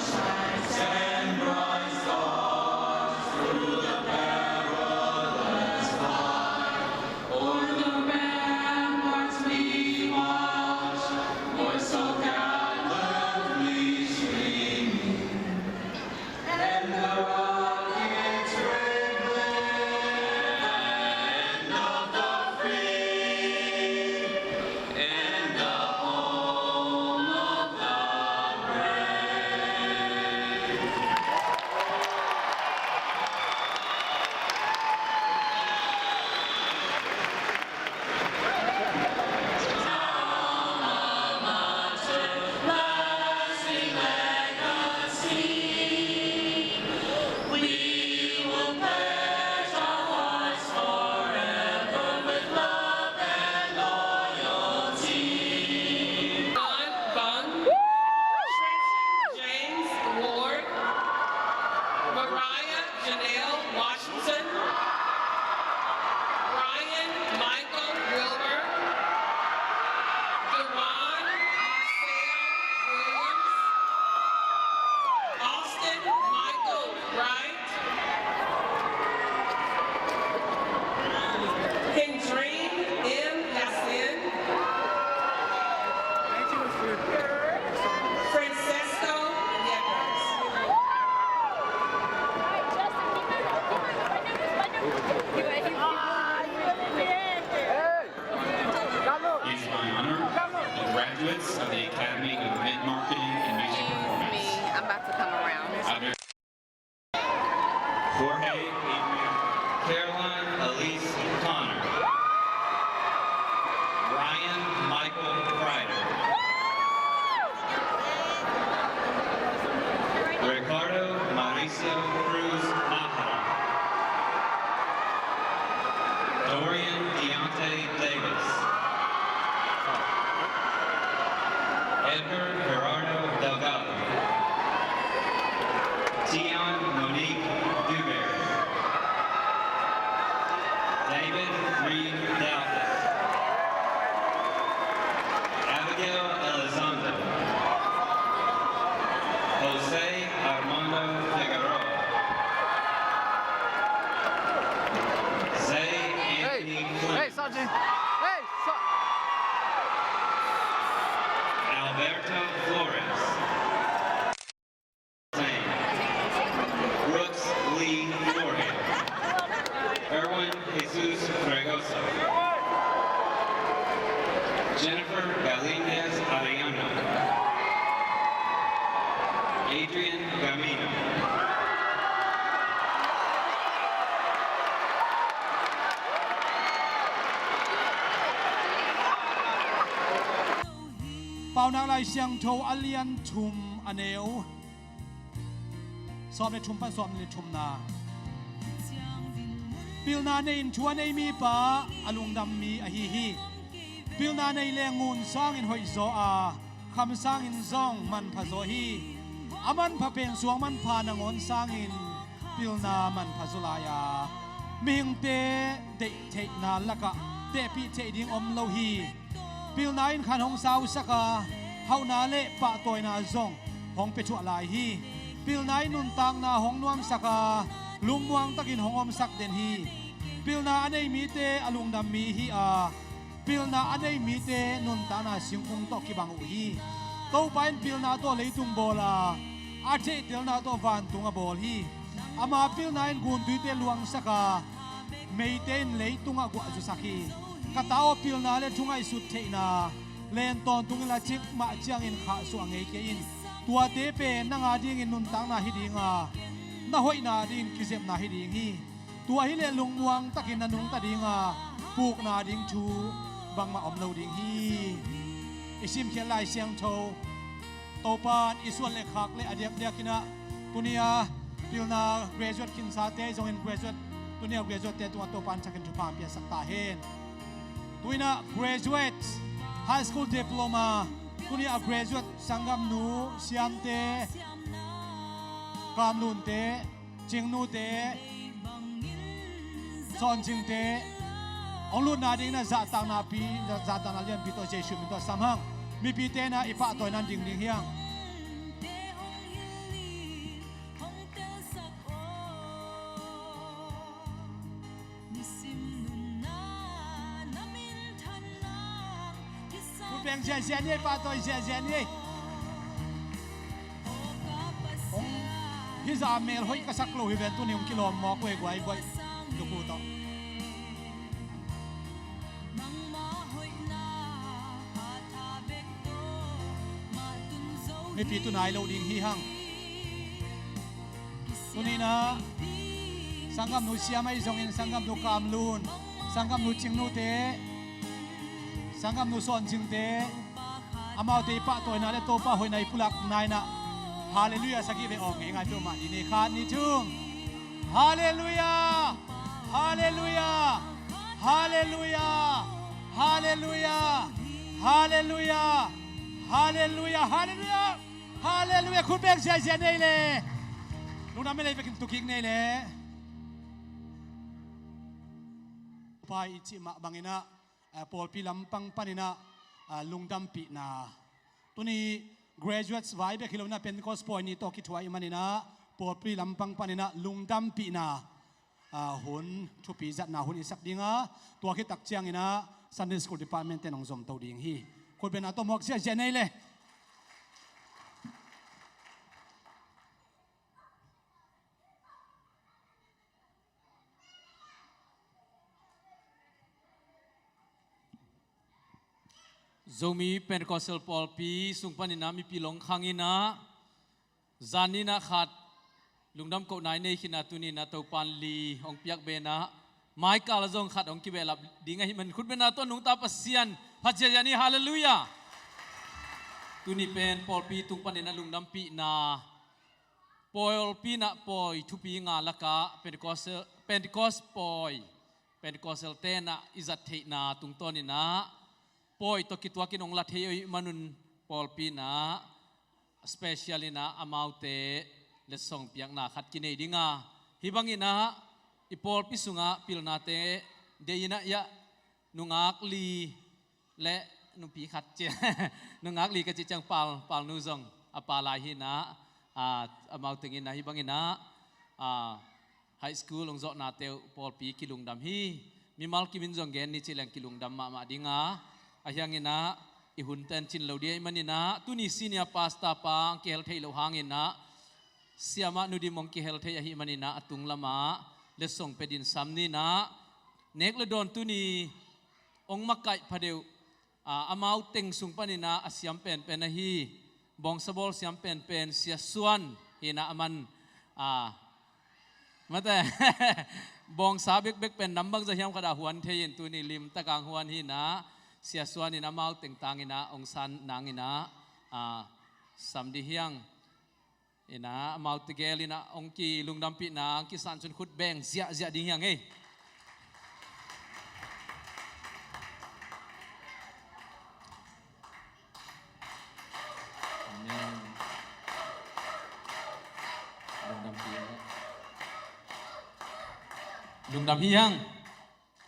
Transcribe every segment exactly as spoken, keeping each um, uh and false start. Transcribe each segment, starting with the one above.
Shines and bright stars through the perilous fight, o'er the ramparts we watch, voice so gallantly streaming, and the rocket's red glare, the land of the free, and the home of the brave. Alma Mater, lasting legacy. We will pledge our hearts forever with love and loyalty. John Bunn, Tristan James Ward, Mariah Janelle Washington, Brian Michael Wilbur, Dewan Marcel Williams, Austin Michael Wright, Kendrine M. Yasin, Francesco Nieves. It's my honor, the graduates of the Academy of Event Marketing and Music Performance. Me, I'm about to come around. I've been Jorge Adrian, Caroline Elise Connor, Ryan Michael Kreider, Ricardo Mauricio Cruz Mahara, Dorian Deontay Davis, Edgar Gerardo Delgado, Tion Monique Dewberry, David Reed Dalton, Abigail Elizondo, Jose Armando Figueroa, Zay Anthony Flynn, Alberto Flores, Brooks Lee Thornhill, Erwin Jesus Fregoso, Jennifer Galindez Arellano, Adrian Gamino. Paunak Lai Siangtho a lian thum, a neu sawm le thum pan sawm le thumna. Pilna nei-in thu a nei mipa a lungdam mi ahi hi. Pilna nei le ngun sangin hoihzaw a, kham sangin zong manphazaw hi. A manpha pen suang manpha nangawn sangin pilna manphazaw lai a, mihingte deihtheihna lakah tehpih theih ding om lo hi. Pilna in khan hong sausak a, hauhna le pahtawina zong hong piathuah lai hi. Pilna in nuntakna hong nuamsak a, lungmuang takin hong omsak den hi. Pilna a nei mite a lungdam mi hi a, pilna a nei mite nuntakna singkung tawh kibang uh hi. Topa in pilna tawh leitung bawl a, a theihtelna tawh vantung a bawl hi. Ama pilna in guntuite luangsak a, meite in leitungah guah zusak hi. Ka ta aw, pilna le thu ngaihsut theihna len tawntung inla, cikmah ciangin khahsuah ngei kei in. Tuate pen nang adingin nuntakna hi ding a, na hoihna dingin kizepna hi ding hi. Tua hileh lungmuang takin na nungta ding a, pukna ding thu bangmah om lo ding hi. I simkhiat Lai Siangtho, Topa in i suan le khak le a diakdiakin ah, tuni a pilna graduate khinsate zongin graduate, tuni a graduate te tungah Topa in thakin thupha piasak ta hen. Tuni a graduate, high school diploma, tuni a graduate sanggamnu, Siamte, Kamlunte, Cingnute, Sawncingte hong lutna dingin ah zahtakna pi, zahtakna lianpi tawh Jesuh min tawh sam hang. Mipite in ah i pahtawina ding ding hi hang. Peng ziahziah ni ei, pahtawi ziahziah ni ei. Hong hih zah mel hoih ka sak lo hi ven, tuni hong kilawm mawk uh ei, guaiguai. Nuku tawh. Mipi tu nai lo ding hi hang. Tuni-in ah sanggamnu Siam ahi zongin, sanggamnu Kamlun, sanggamnu Cingnute, sanggamnu Sawncingte, amaute i pahtawina le Topa hoihna i pulakna in ah Halleluiah sagih vei awng ngei ngai peuhmah ding hi. Khat, nih, thum. Halleluiah! Halleluiah! Halleluiah! Halleluiah! Halleluiah! Halleluiah! Halleluiah! Halleluiah! Khut beng ziahziah ni ei le. Lungdam ei le, vekin tukik ni ei le. Pai i cih mah bangin ah, ah, pawlpi lampang panin ah, ah, lungdampihna. Tuni graduates vai bek hi lo-in ah Pentecost pawi ni tawh kithuah ahih manin ah pawlpi lampang panin ah lungdampihna, ah, hun thupi zatna hun i sak ding a, tua khit tak ciangin ah Sunday School Department-te in hong zomto ding hi. Khut bengna tawh muak ziahziah ni ei le. Zomi Pentecostal pawlpi sung panin ah mipi longkhang in ah, zan ni-in ah khat lungdam kohna i nei khin a, tuni-in ah Topa'n li hong piak pen ah, mai kal ah zong khat hong kibehlap ding ahih manin khut bengna tawh nungta Pasian phat ziahziah ni. Halleluiah! Tuni pen pawlpi tung panin ah lungdampihna, pawlpi in ah pawi thupi nga lakah Pentecost, Pentecost pawi, Pentecostal-te in ah i zat theihna tungtawnin ah pawi tawh kituakin hong la thei uh ahih manun pawlpi in ah special in ah amaute letsong piakna khat kinei ding a, hih bangin ah i pawlpi sungah pilnate deih in ah, ia, nungak li le nupi khat ci, nungak li ka cih ciang pal, palnu zong a pa lai hi-in ah, ah, amau teng in ah hih bangin ah, ah, high school hong zawhnate uh pawlpi kilungdam hi. Mimal kim in zong gen ni ci leng kilungdam mahmah ding a, ahih hangin ah i hunte in cin lo ding ahih manin ah, tuni senior pastor pa hong kihel thei loh hangin ah, Siamah Nu Dim hong kihel thei ahih manin ah, a tung lamah letsong pia dingin sam ni in ah, nek le dawn tuni hong makaih phadeuh, ah, amau teng sung panin ah a siam penpen ahi, bawngsa bawl siam penpen Sia Suan hi-in ah, aman, ah, mate, bawngsa bekbek pen nam bangzah hiam khat ah huan thei-in, tuni limtak ah huan hi-in ah, Sia Suan in amau teng tangin ah hong san nangin ah, ah, sam ding hi hang. In ah, amaute gel in ah hong kilungdampihna hong kisan cun khut beng ziahziah ding hi hang ei. Amen. Lungdam hi hang. Lungdam hi hang.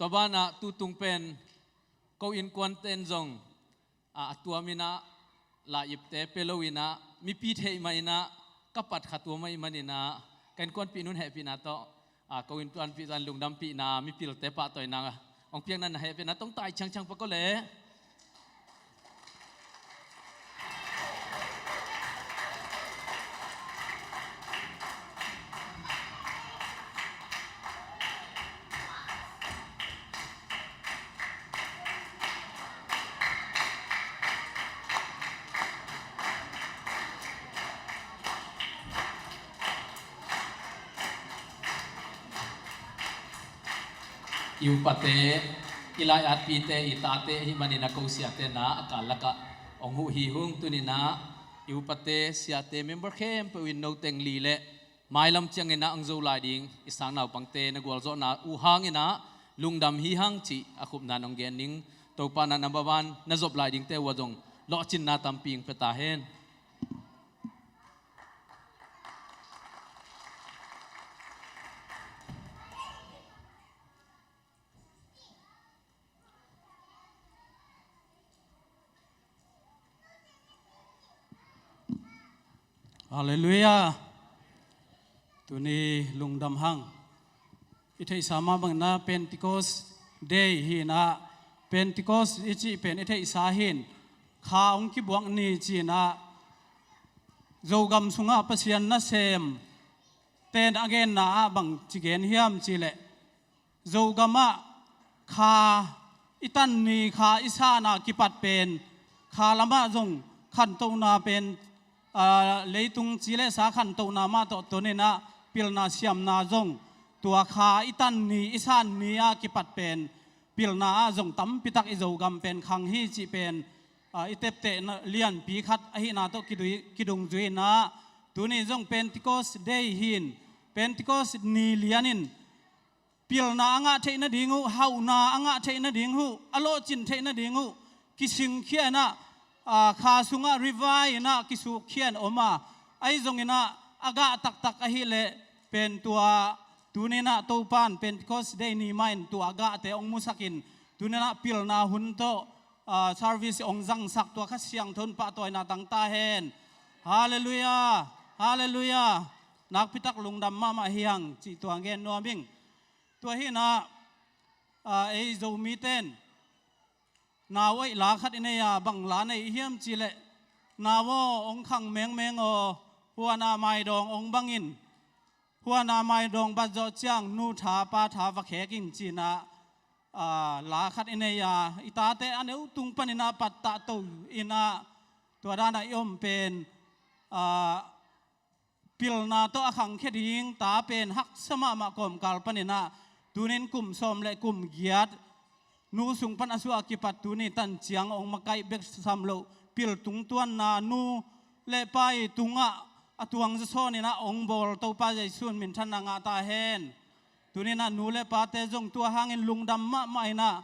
Tua banah tutung pen ko innkuante in zong, a, a tuam in ah, lai-ipte pia lo in ah, mipi theih mah in ah, ka pat kha tuam ahih manin ah, ka innkuanpih nu'n hehpihna tawh, a, ko innkuanpih zong lungdampihna, mipilte pahtawina hong piakna na hehpihna tawh tai ciangciang pak aw le. I upate, i lai-atpite, i tate ahih manin ah ko siate in ah a kal lakah hong huh hi hang. Tuni in ah i upate, siate, member khempeuh in no teng li le mailam ciangin ah hong zo lai ding i sang naupangte na gualzawhna uh hangin ah lungdam hi hang cih a khupna in hong gen ning. Topa in ah na baban na zop lai dingte uh ah zong lawhcinna tampi hong pia ta hen. Halleluiah. Tuni lungdam hang. I theihsa mah bangin ah Pentecost Day hi-in ah, Pentecost i cih pen i theihsa hi-in, kha hong kibuak ni cinah Zogam sungah Pasian nasem ten a genna ah bang ci gen hiam cihleh, Zogam ah kha i tan ni, kha i sana kipat pen kha lamah zong khantohna pen, aa, leitung ci le sa khantohna mah tawh toninah pilna siamna zong tua kha i tan ni, i san ni a kipat pen pilna ah zong tampitak i Zogam pen khang hi cih pen, aa, i teptehna lianpi khat ahihna tawh kidui, kidungzui inah tuni zong Pentecost Day hi-in, Pentecost ni lianin pilna a ngah theih nading uh, hauhna a ngah theih nading uh, a lawhcin theih nading uh kisingkhia inah, aa, kha sungah rivai inah kisukkhia in om a, ahi zonginah a gah taktak ahileh pen tua tuninah Topan Pentecost Day ni mah in tua a gahte hong musakin tuninah pilna hun tawh, aa, service hong zangsak tua Kha Siangtho in pahtawina tang ta hen. Halleluiah. Halleluiah. Nakpitak lungdam mahmah hi hang cih tua gen nuam ing. Tua hinah, aa, ei Zomite in nau oih la khat i nei a, bang la nei hiam cihleh, nau aw hong khang mengmeng aw, huana maidawng hong bangin, huana maidawng bat zawh ciang nu tha pa tha va khek in cinah, aa, la khat i nei a, i tate a neu tung paninah pattah to inah tua danah i om pen, aa, pilna tawh a khangkhia ding ta pen haksa mahmah kawmkal paninah tunin kum sawm le kum giat nu sung pan a suah a kipat tuni tan ciang hong makaih bek sam loh pil tungtuanna nu le pa i tungah a tuang zawsawninah hong bawl Topa Jesu in minthanna ngah ta hen. Tuninah nu le pate zong tua hangin lungdam mahmah inah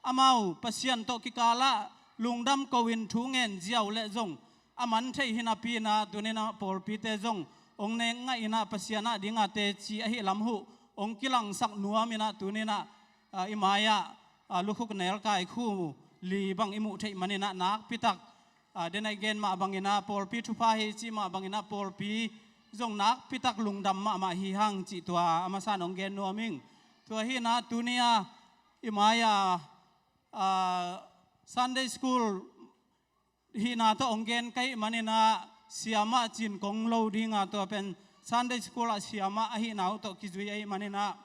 amau Pasian tawh kikalah lungdam ko-in thu ngen ziau le zong a man thei hi napi inah tuninah pawlpite zong hong nek ngaih inah Pasian ah dinga teci ahi lam uh hong kilangsak nuam inah tuninah, aa, i mai-ah, aa, lukhuk nelkai khu li bang i muh theih maninah nakpitak, aa, denai gen mah banginah pawlpi thupha hi cih mah banginah pawlpi zong nakpitak lungdam mahmah hi hang cih tua a masa in hong gen nuam ing. Tua hinah tuni-a i mai-a, aa, Sunday school hihna tawh hong gen ka hih maninah siamah cin kong lo dinga tua pen Sunday school ah siamah ahihna uh tawh kizui ahih maninah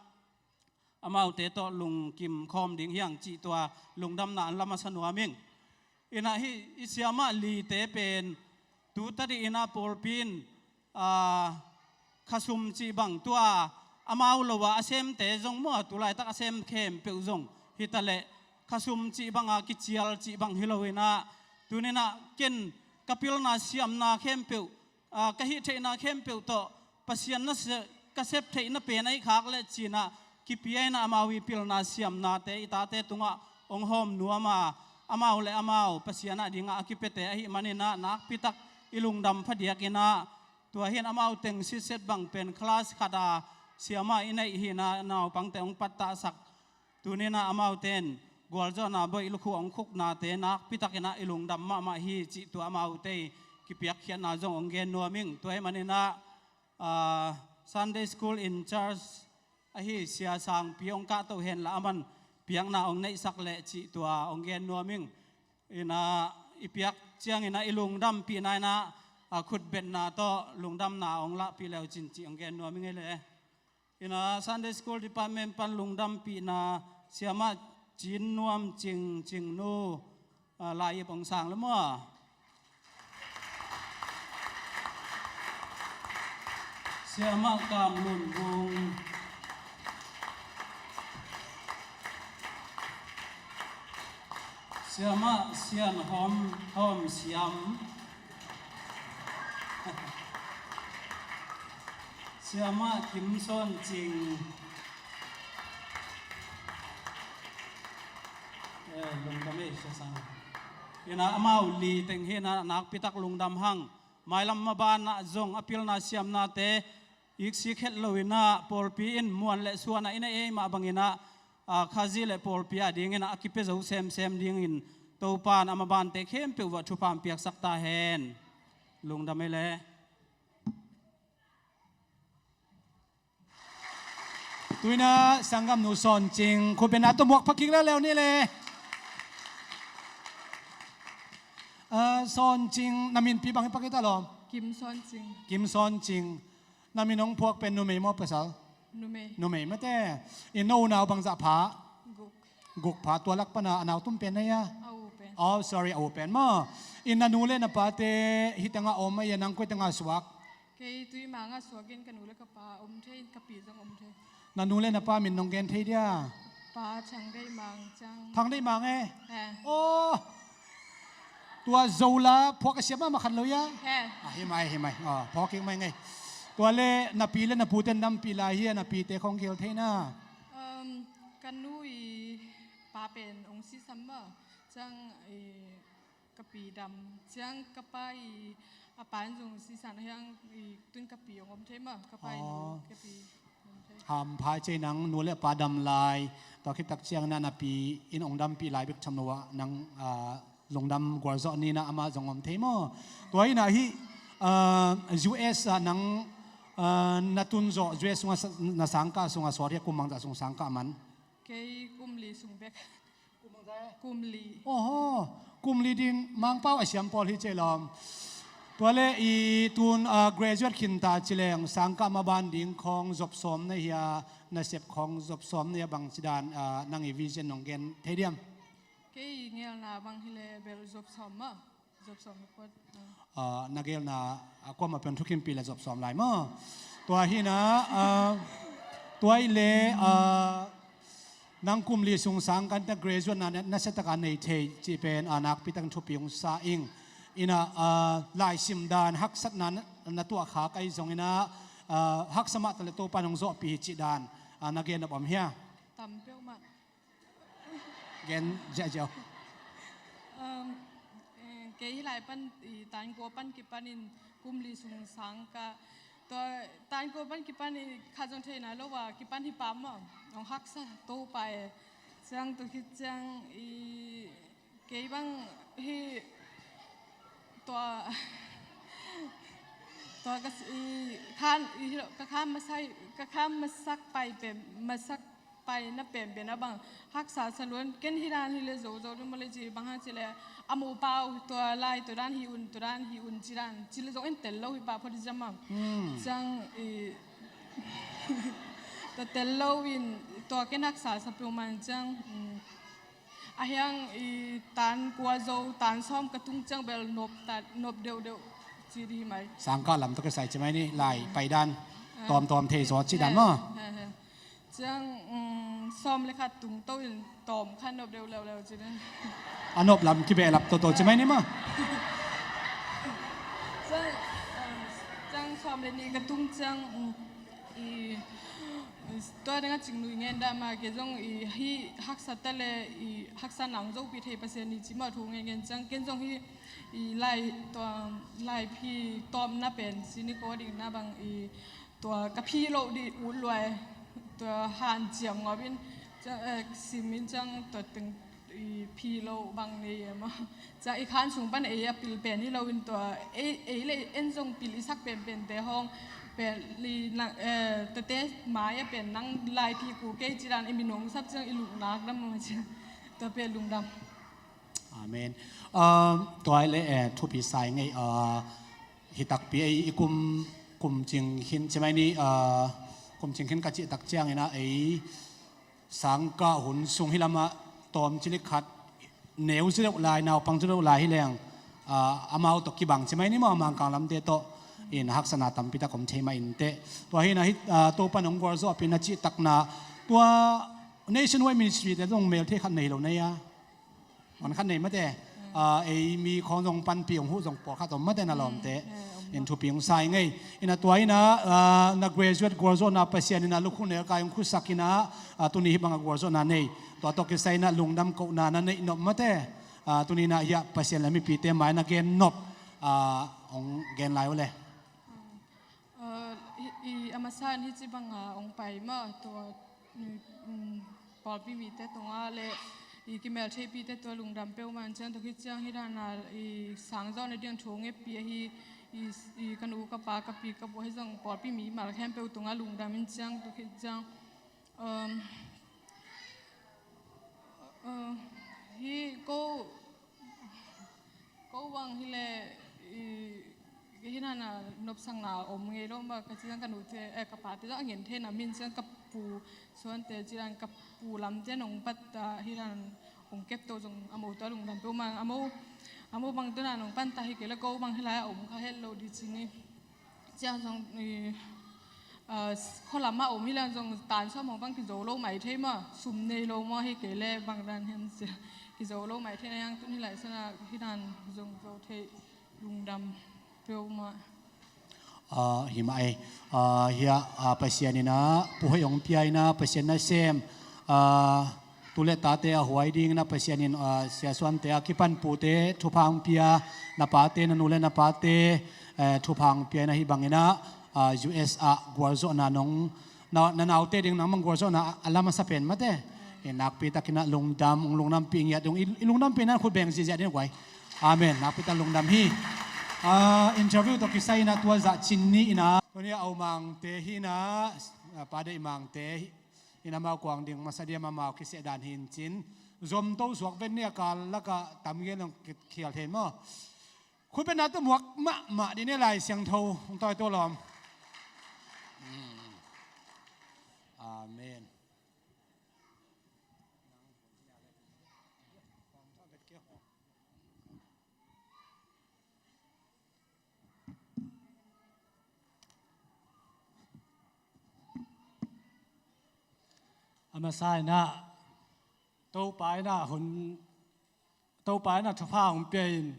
amaute tawh lungkim khawm ding hi hang cih tua lungdamna an la masa nuam ing. Inah hih i siamah lite pen tu tadih inah pawlpi in, aa, khasum cih bang tua amau lo-a a semte zong maw, tu laitak a sem khempeuh zong hi taleh khasum cih banga kicial cih bang hi lo inah tuninah ken ka pilna siamna khempeuh, aa, ka hih theihna khempeuh tawh Pasian na se-, ka sep theihna pen ahi khak le cinah kipia inah amau i pilna siamnate i tate tungah hong hawm nuam a, amau le amau Pasian ah dingah a kipiate ahih maninah nakpitak i lungdam phadiak inah tua hin amau teng sitset bang pen class khat a siamah i neih hinah naupangte hong pattahsak tuninah amaute in gualzawhna boih lukhu hong khuknate nakpitakinah i lungdam mahmah hi cih tua amaute i kipiakkhiatna zong hong gen nuam ing. Tua ahih maninah, aa, Sunday school in charge ahi Sia Sangpi hong kahto henla aman piakna hong neihsak leh cih tua hong gen nuam ing. Inah i piak cianginah i lungdampihna inah, aa, khutbetna tawh lungdamna hong lahpih leu cin cih hong gen nuam ing ei le. Inah Sunday School Department pan lungdampihna siamah Cin Nuam Cing, Cingnu, aa, lai-ip hong sang le maw? Siamah Kam Lun Vung, siamah Sian Hawm, Hawm Siam, siamah Kim Sawn Cing. Eh, lungdam ei, Sia Sang. Inah amau li teng hinah nakpitak lungdam hang. Mailam mabanah zong a pilna siamnate iksik het lo inah pawlpi in muan le suanah inah ei mah banginah, aa, Khazih le pawlpi ah dinginah a kipia zo semsem dingin Topan a mabante khempeuh vah thupha hong piaksak ta hen. Lungdam ei le. Tuinah sanggamnu Sawn Cing khutbetna tawh muak phakik leuleu ni le. Sawn Cing, na minpi bang hi pakita lawm? Kim Sawn Cing. Kim Sawn Cing. Na min hong phuak pen numei maw pasal? Numei. Numei mate. In na unau bangzah pha? Guk. Guk pha. Tua lak pana a nau tum pen na hia? A u pen. Oh, sorry, a u pen maw. In na nu le na pate hih tengah om a hia, nang koi tengah suak? Kei Tuimang ah suak in ka nu le ka pa om thei in ka pi zong om thei. Na nu le na pa min nong gen thei dia? Pa Thang Dei Mang ciang. Thang Dei Mang e? He. Oh! Tua Zola phuak a siam mahmah khat lo hia? He. Ah, hi mai, hi mai. Ah, phuak kik mai ngei. Tua le na pi le na pute nampi lai hia, na pite khong gel thei na? Um, ka nu i pa pen ong sisam mah. Ciang i ka pi dam. Ciang ka pa i a pa in zong sisan hiang i tun ka pi ong om thei mah. Ka pa i nu, oh, ka pi om thei. Hampha cei nang nu le pa dam lai. Tua khit tak ciang na na pi in ong dampi lai bek tham lo ah nang, ah, lungdam gualzawh ni na amah zong om thei maw? Tua hi na hih, ah, U S ah nang, ah, na tun zawh U S sungah sa-, na sangkah sungah sawt hia, kum bangzah sung sangkah man? Kei kum li sung bek. Kum li. Oho, kum li din Mangpau a siam pawl hi cei lawm. Tua le i tun, ah, graduate khinta ci leng sangkah maban ding khong zop sawm na hia, nasep khong zop sawm na hia, bang ci dan, ah, nang i vision nong gen thei diam? Kei i ngelna bang hi le bel zop sawm mah. Zop sawm hi phot. Ah, na gelna, ah, kuamah pen thukhimpi le zop sawm lai maw? Tua hi na, ah, tua i le, ah, nang kum li sung sangkah na graduate na, na, nasia taka nei thei cih pen, ah, nakpi takin thupi ung sa ing. Ina, ah, laisim dan haksatna na, na tuah kha kai zong ina, ah, haksa mah ta le Topa nong zawhpih hi cih dan, ah, na gen nop om hia? Tam peuhmah. Gen ziahziah. Um, eh, kei hih lai pan, i, tan kua pan kipan in kum li sung sangkah. Tua tan kua pan kipan i kha zong thei nai lo a, kipan hi pah mah. Ong haksa Topa e. Ciang tua khit ciang i kei bang hi tua, tua ka s-, i, khan, i, ka khan masak, ka khan masak pai pen, masak pai na penpen a bang haksa sa luan, ken hi dan hi le zo zo ding maw le ci bang hang ci le a mu pau tua lai tua dan hi un, tua dan hi un ci dan ci le zong en tel lo hi pah phot i ciam a. Hmm. Ciang i tua tel lo in tua ken haksa sa peuh man ciang, mm, a hiang i tan kua zo tan sawm ka tung ciang bel nop ta, nop deuhdeuh ci di hi mai. Sangkah lam tawh kisai ci mai ni lai pai dan, ah, tawmtawm thei zaw ci dan maw? He, he, he. Ciang, um, sawm le khat tung to in tawm khan nop deuh leuleu ci dan. A nop lam kibehlap toto ci mai ni maw? Ciang, um, ciang sawm le nih ka tung ciang, um, i, i, tua dang a cing nui ngen dah ma ke zong i, hi haksa ta le i haksa nang zo pi thei Pasian ni ci mah thu ngen ngen ciang ken zong hi i lai tua lai phi tawm na pen si ni ko ding na bang i tua ka phi lo di ut luai tua han ciam ngawp in ciang, eh, sim in ciang tua teng i phi lo bang nei e maw. Ciang i khan sung pan ei a pil pen hi lo in tua ei, ei le en zong pil i sak penpen te hong pen li na, eh, tete mai a pen nang lai phi ku kei ci dan i minung sap ciang i lungnak dam maw ciang tua pen lungdam. Amen. Ah, tua le, eh, thupi sai ngei, ah, hi takpi ei i kum, kum cing khin ci mai ni, ah, kum cing khin ka cih tak ciangin ah ei sangkah hun sung hi lamah tawm cilik khat neu ci deuh lai, naupang ci deuh lai hi leng, ah, amau tawh kibang ci mai ni maw, Mangkang lamte tawh in haksana tampi tak om thei mah in teh. Tua hi na hi, ah, Topa nong gualzawhpih na cih takna tua Nationwide Ministry te zong mel thei khat nei lo nei a. Hon khat nei mate. Ah, ei mi khawng zong panpih hong huh zong pawlkhat om mate na lawmte. In thupi hong sai ngei. Ina tua ina, ah, na graduate gualzawhna Pasian ina lukhu nelkai hong khusak ina, ah, tuni hih banga gualzawhna nei. Tua tawh kisai ina lungdam kohna na neih nop mate. Ah, tuni ina hiah Pasian le mipite mai na gen nop, ah, hong gen lai uh le. Ah, i, i, a masa in hi ci banga hong pai mah tua, mm, mm, pawlpi mite tungah le i kimel theipite tua lungdam peuhmah in ciang tua khit ciang hi dana i sangzawhna ding thu ngepi ahi i, i ka nu ka pa ka pi ka pu ahi zong pawlpi mi mal khempeuh tungah lungdam in ciang tua khit ciang, um, uh, hi ko Ko bang hi leh, i, hi na na nopsakna om ngei lo mah, ka ci zang ka nute, eh, ka pate zang a ngen thei na min ciang ka pu Suante ci dan ka pu lamte nong pat ta hi dan ong kep to zong a mo to lungdam peuh mang a mo, a mo bang to na nong pan ta hi kei leh ko bang hi lai a om kha het lo di ci ni. Ciang zong i, ah, khualam ah om hi lai zong tan sawm hong bang kizo lo mai thei maw, sum nei lo maw hi kei leh bang dan hiam cia kizo lo mai thei na yang tun hi lai sana hi dan zong zo thei lungdam peuhmah. Ah, hi mah ei. Ah, hiah, ah, Pasian in ah, Pu Hoih hong pia in ah, Pasian nasem, ah, tu le tate a huai ding in ah, Pasian in, ah, Sia Suante a kipan pute, thupha hong pia, na pate, na nu le na pate, eh, thupha hong pia in ah, hi bang in ah, ah, U S ah gualzawhna nong, na, na naute ding nangmah gualzawhna a, a la masa pen mate. I nakpi takin ah lungdam, hong lungdampih ngiat dong, i, i lungdampih na khut beng ziahziah ding guai. Amen. Nakpi tak lungdam hi. Ah, interview tawh kisai in ah tua zah cin ni in ah. Tuni a Aumangte hi in ah, ah, Pa Deih Mangte hi in ah, amau kuang ding masa diam amau kiseh dan hi in cin. Zom to suak ven ni a kal lak ah tam gen long ki-, khial thei maw. Khut beng na tu muak mahmah dih ni Lai Siangtho hong tawi tua lawm. Amen. A masa in ah, Topa in ah hun, Topa in ah thupha hong pia in,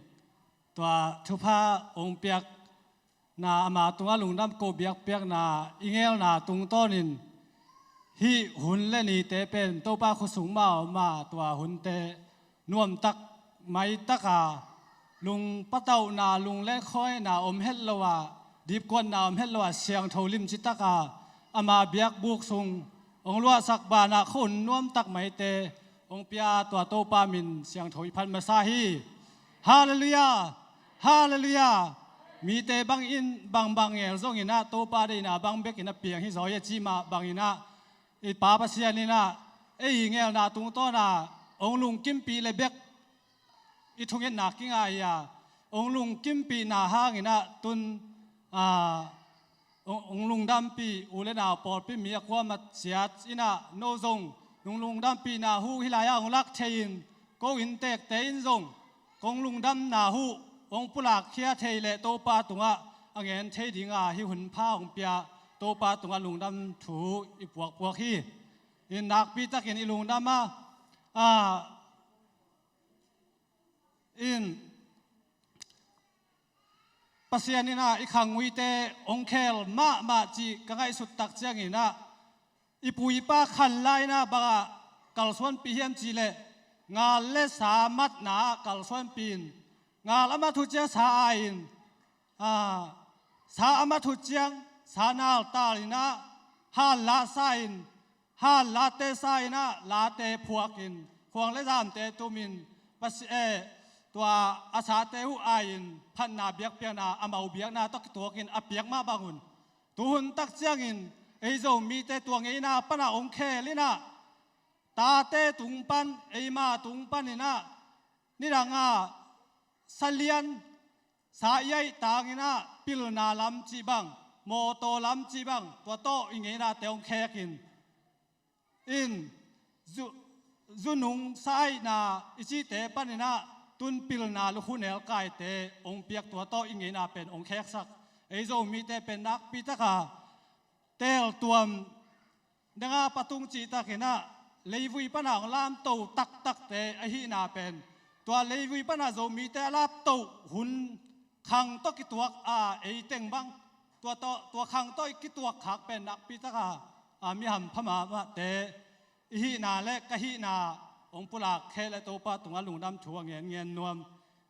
tua thupha hong piakna ama tungah lungdam ko biakpiakna i ngelna tungtawnin, hih hun le nite pen Topa khuasung mah a om a, tua hunte nuamtak maitak a, lungpatauhna, lunglenkhawina om het lo a, dipkuatna om het lo a, siangtho limci tak a, ama biakbuk sung hong luahsak banah khuahun nuamtak maite hong pia, tua Topa min siangtho i phat masa hi. Halleluiah! Halleluiah! Mite bangin bangbang ngel zongin ah Topa deihna bang bekin a piang hi zaw hi a ci mah bangin ah, i Pa Pasian in ah ei i ngelna tungtawn ah hong lungkimpih le bek i thungetna kingai a, hong lungkimpihna hangin ah tun, ah, hong, hong lungdampih u le nau pawlpi mi a kuamah ciat in ah no zong nong lungdampihna hu hi lai ah hong lak thei in, ko inntekte in zong kong lungdamna hu hong pulakkhia thei leh Topa tungah a ngen thei dinga hih hun pha hong pia Topa tungah lungdam thu i puakpuak hi. In nakpi takin i lungdam a, a, in Pasian in ah i khanguite hong khel mahmah cih ka ngaihsut tak ciangin ah, i pu i pa khan lai-in ah bangah kalsuanpih hiam cih leh, ngal le sa matna ah kalsuanpih in, ngal a mat uh ciang sa ai-in, a, sa a mat uh ciang sa naltal in ah, han lah sa in, han late sa in ah, late phuak in, khuang le zamte tum in, Pasi-, eh, tua a sate uh ai-in phatna biakpiakna, a mau biakna tawh kituakin a piak mah bangun, tuhun tak ciangin ei Zomite tua ngeina panah hong khel in ah, tate tung pan, eima tung panin ah, nidang a sa lian, sa i aih tangin ah pilna lam cih bang, mawtaw lam cih bang, tua tawh i ngeinate hong khek in, in zu, zunung sa aihna i cihte panin ah tun pilna lukhu nelkaite hong piak, tua tawh i ngeina pen hong kheksak. Ei Zomite pen nakpi taka teltuam, nanga patung cihtakin ah leivui pana hong lamto taktakte ahihna pen, tua leivui pana Zomite a laptoh hun khang tawh kituak a, ei teng bang tua tawh, tua khang tawh i kituak khak pen nakpi taka, a, mi hampha mahmahte i hihna le ka hihna hong pulak khek le Topa tungah lungdam thu a ngenngen nuam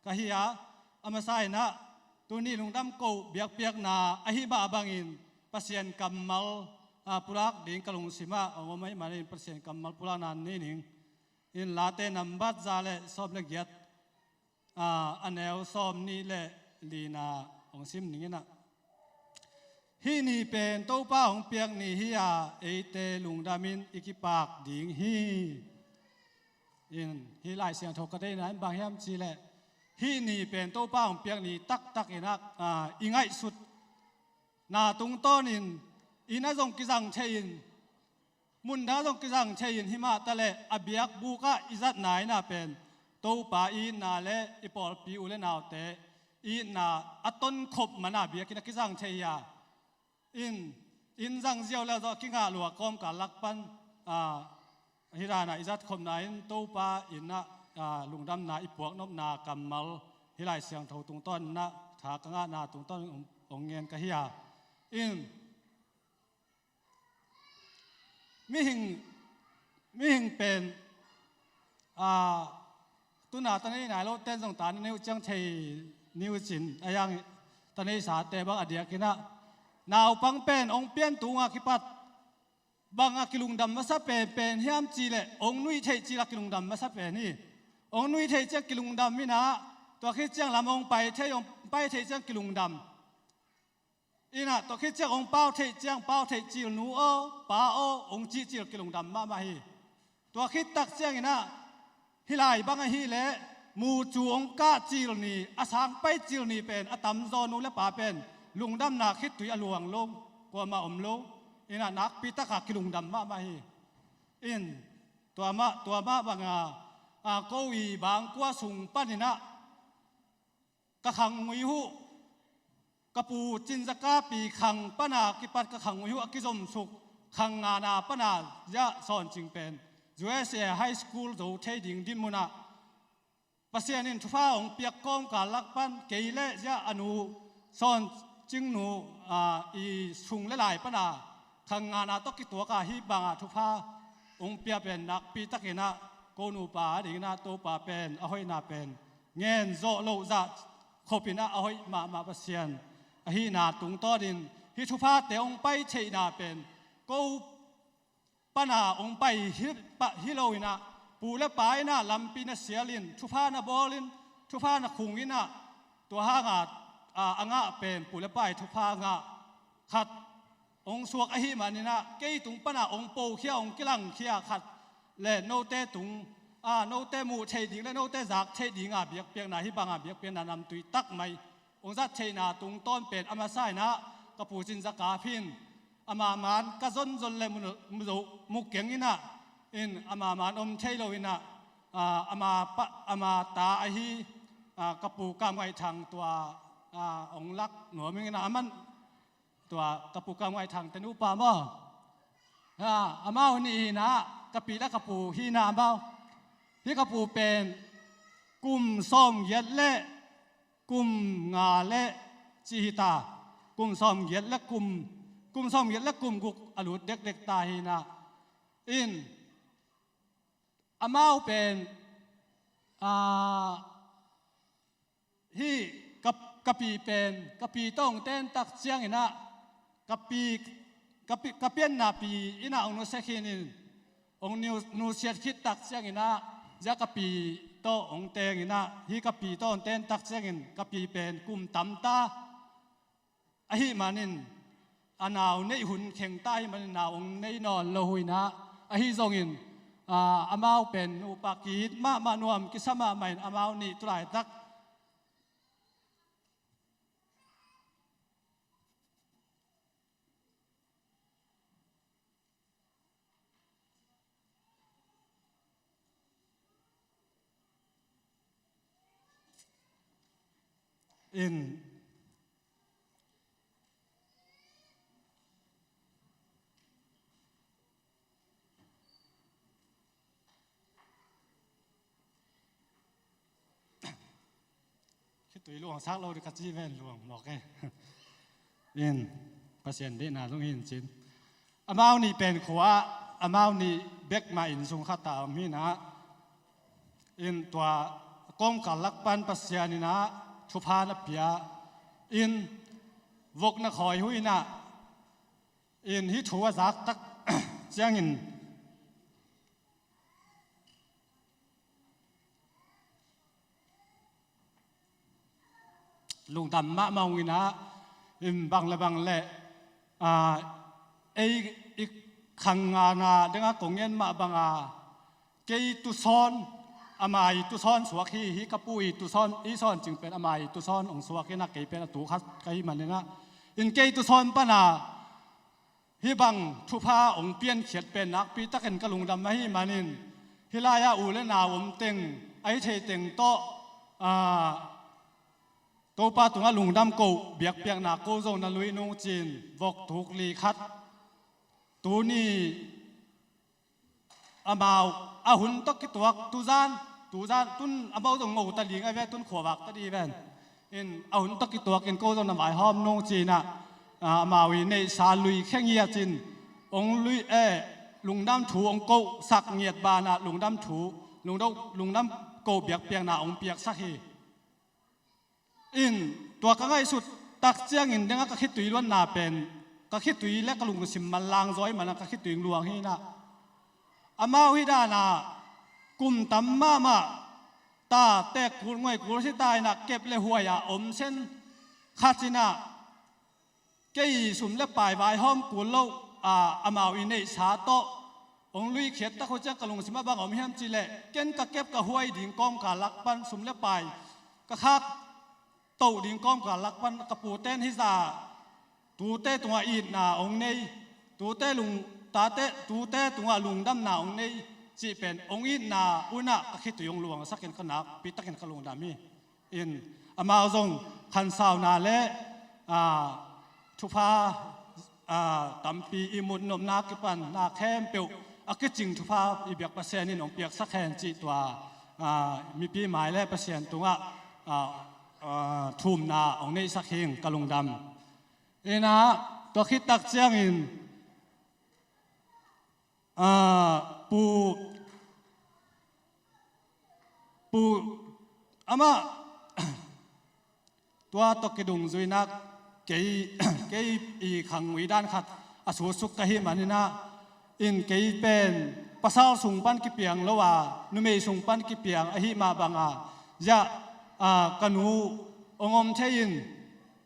ka hi a, a masa in ah tuni lungdam koh biakpiakna ahih mah bangin Pasian kammal, a, pulak ding ka lungsim ah hong om ahih manin Pasian kammal pulakna nei ning. In Late nambat za le sawm le giat, a, a neu sawmnih le lina hong sim ning in ah. Hih ni pen Topa hong piak ni hi a, eite lungdamin i kipak ding hi. In hih Lai Siangtho ka deihna in bang hiam cih leh, hih ni pen Topa hong piak ni taktak in ah, ah, i ngaihsutna tungtawnin inn ah zong kizang thei in, mundang ah zong kizang thei in, himah taleh a biakbuk ah i zatna in ah pen Topa i itna le i pawlpi u le naute i itna a tonkhop man a biakinn ah kizang thei hi a. In, inn zang ziau le zawh a kingah lua kawmkal lak pan, ah, hih dan ah i zatkhopna in Topa inn ah, ah, lungdamna i puaknopna kammal hih Lai Siangtho tungtawn in ah tha ka ngahna tungtawn hong, hong ngen ka hi a. In, mihing, mihing pen, ah, tuna ta nei nai lo ten zong ta nei uh ciang thei ni uh cin, a yang ta nei sate bang a diakin ah, naupang pen hong pian tung a kipat bang a kilungdam masa pen pen hiam cih leh hong nuih theih cil a kilungdam masa pen hi. Hong nuih theih ciang kilungdam in ah, tua khit ciang lam hong pai thei, hong pai theih ciang kilungdam. In ah, tua khit ciang hong pau theih ciang, pau theih cil nu aw, pa aw, hong cih cil kilungdam mahmah hi. Tua khit tak ciangin ah, hih lai bang ahih leh, mucu hong kah cil ni, a sang pai cil ni pen, a tamzaw nu le pa pen, lungdamna khittui a luang lo, kuamah om lo. In ah, nakpi tak a kilungdam mahmah hi. In, tua mah, tua mah bang a, a, ko i bangkua sung panin ah, ka khangnguih huh, ka pu Cin Za Kap i khang pan a kipat ka khangnguih huh a kizomsuk, khang ngana pan a ziah Sawn Cing pen U S A High School zo thei ding dinmun ah Pasian in thupha hong piak kawmkal lak pan kei le ziah a nu Sawn Cing nu, ah, i sung le lai pan a khang ngana tawh kituak a hih bang a thupha hong pia pen nakpi takin ah ko nupa a dingin ah Topa pen a hoihna pen ngen zawh loh zah khopin ah a hoih mahmah Pasian ahihna tungtawnin hih thuphate hong pai theihna pen ko pan a hong pai hi, pah hi lo in ah pu le pa in ah lampi na sial in thupha na bawl in thupha na khung in ah tua hang a, a, a ngah pen pu le pa i thupha ngah khat hong suak ahih manin ah kei tung pan a hong pokhia hong kilangkhia khat le note tung, a, note muh theih ding le note zak theih ding a biakpiakna hih bang a biakpiakna namtui tak mai hong zat theihna tungtawn pen a masa in ah ka pu Cin Za Kap hi in ama man ka zonzon le mu, mu zo, mu keng in ah in ama man om thei lo in ah, a, ama pa, ama ta ahi, a, ka pu Kam Ngaih Thang tua, a, hong lak nuam ing in ah aman tua ka pu Kam Ngaih Thang te nupa maw? Ha, amau nih hi in ah ka pi le ka pu hi in ah amau. Hih ka pu pen kum sawmgiat le kum nga le ci hi ta. Kum sawmgiat le kum, kum sawmgiat le kum guk a lut dekdek ta hi in ah. In, amau pen, a, hih ka, ka pi pen, ka pi tawh hong ten tak ciangin ah, ka pi, ka pi, ka pianna pi in ah hong nusia khin in, hong nu, nusiat khit tak ciangin ah, zia ka pi tawh hong teng in ah, hih ka pi tawh hong ten tak ciangin, ka pi pen kum tam ta. Ahih manin, a nau neih hun kheng ta ahih manin, nau hong nei nawn lo uh in ah, ahi zongin, a, amau pen nupa ki-it mahmah nuam kisa mahmah in amau nih tulaitak in khitui luang sak lo ding ka ci ven luang mawk e. In, Pasian deihna zong hi in cin. Amau nih pen khua ah, amau nih bek mah inn sung khat ah om hi in ah. In tua kawmkal lak pan Pasian in ah thupha na pia. In vok na khawi uh in ah. In hih thu a zak tak ciangin lungdam mahmah ung in ah, in bang le bang le, a, ei i khang ngana ding a kong ngen mah bang a, kei tusawn, Ama i tusawn suak hi, hi ka pu i tusawn, i sawn cing pen ama i tusawn hong suak in ah, kei pen a tu khat ka hih manin ah, in kei tusawn pan ah hih bang thupha hong piankhiat pen nakpi takin ka lungdam ahih manin, hih lai-ah u le nau om teng, a hih thei teng tawh, aa, Topa tungah lungdam ko, biakpiakna ko zong na lui nung ci-in vok tuk li khat, tuni amau a hun tawh kituak, tuzan, tuzan, tun amau zong ngo ta ding a ve, tun khuavak ta ding ven. In a hun tawh kituak in ko zong na vaihawm nung ci-in ah, a, amau i neihsa lui khe ngiat in, hong lui, eh, lungdam thu hong kosak ngiat banah lungdam thu, lungdam, lungdam ko biakpiakna hong piaksak hi. In tua ka ngaihsut tak ciangin dengah ka khitui luanna pen, ka khitui le ka lungsim manlang zaw ahih manin ka khitui luang hi in ah, amau hih danah kum tam mahmah ta, tek kul, nguai kul si ta in ah, kep le huai ah om sen khat in ah, kei sum le pai vaihawm kul loh, a, amau i neihsa tawh hong luikhiat tak uh ciang ka lungsim ah bang om hiam cih leh, ken ka kep ka huai ding kawmkal lak pan, sum le pai ka khak toh ding kawmkal lak pan ka pute in hih zah tute tungah itna hong nei, tute lung, tate, tute tungah lungdamna hong nei cih pen hong itna un ah ka khitui hong luangsak in ka nakpi takin ka lungdam hi. In amau zong khansauna le, aa, thupha, aa, tampi i mutnopna kipanna khempeuh a kicing thupha i biak Pasian in hong piaksak hen cih tua, aa, mipi mai le Pasian tungah, aa, aa, thumna hong neihsak hi ing, ka lungdam. In ah tua khit tak ciangin, aa, pu, pu, amah tua tawh kidungzui in ah kei, kei i khang ui dan khat a suksuk ka hih manin ah, in kei pen pasal sung pan kipiang lo a, numei sung pan kipiang ahih mah bang a, ziah, aa, ka nu hong om thei in,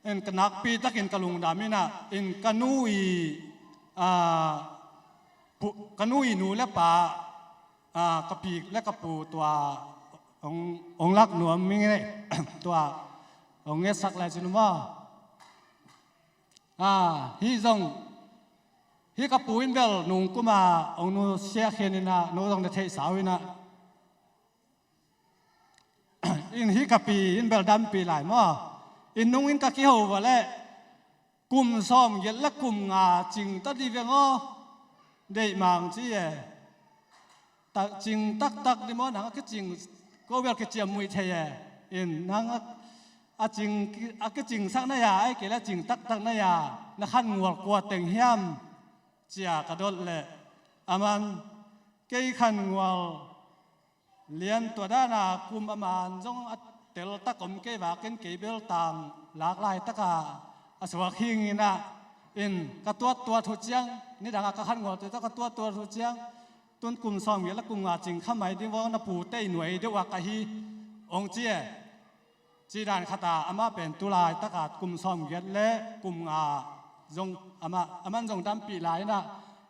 in ka nakpi takin ka lungdam in ah, in ka nu i, aa, pu-, ka nu i nu le pa, aa, ka pi le ka pu tua hong, hong lak nuam ing e, tua hong ngetsak lai cin uh maw. Aa, hih zong, hih ka pu in bel nung kum a hong nusia khin in ah, no zong na theihsa uh in ah. In hih ka pi in bel dampih lai maw. In nung in ka kiho va leh, kum sawmgiat le kum nga cing ta di veng aw, deih mang ci e. Ta, cing taktak di maw, nang a kicing, ko bel kiciam muih thei e. In nang a, a cing, a kicingsak na hia, ahih kei leh cing taktak na hia, na khan ngual kua teng hiam, ci-a ka dot leh, aman, kei khan ngual lian tua dan a kum a man zong a teltak om kei vakin kei bel tang lak laitak a, a suak hi ing in ah, in ka tuattuat uh ciang, nidang a ka khan ngual tua ka tuattuat uh ciang, tun kum sawmgiat le kum nga cing kha mai ding vua, na pute i nuai deuh a ka hi, hong ci e. Ci dan khat a, amah pen tu laitak a kum sawmgiat le kum nga zong amah, aman zong dampih lai in ah,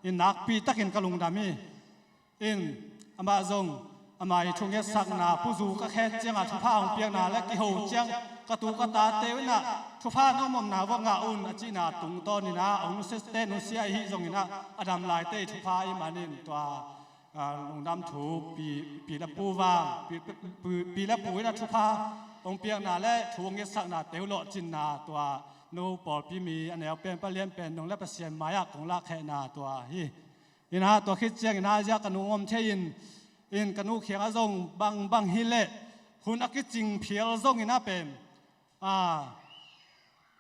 in nakpi takin ka lungdam hi. In amah zong, ama i thungetsakna, puzu ka khen ciang a thupha hong piakna le kiho ciang ka tu ka tate uh in ah, thupha na om omna vua ngah un, a cihna tungtawn in ah, hong nusiate nusia ahi zong in ah, a dam laite i thupha ahih manin tua, aa, lungdam thu pi, pi le pu vang, pi, pi, pi, pi le pu in ah thupha hong piakna le thu hong ngetsaknate uh lawhcinna tua, no pawlpi mi a neu pen, palian pen, nong le Pasian mai-ah kong lakhehna tua hi. In ah tua khit ciang in ah, ziah ka nu hong om thei in, in ka nu kiangah zong bangbang hi leh, hun a kicing phial zong in ah pen, aa,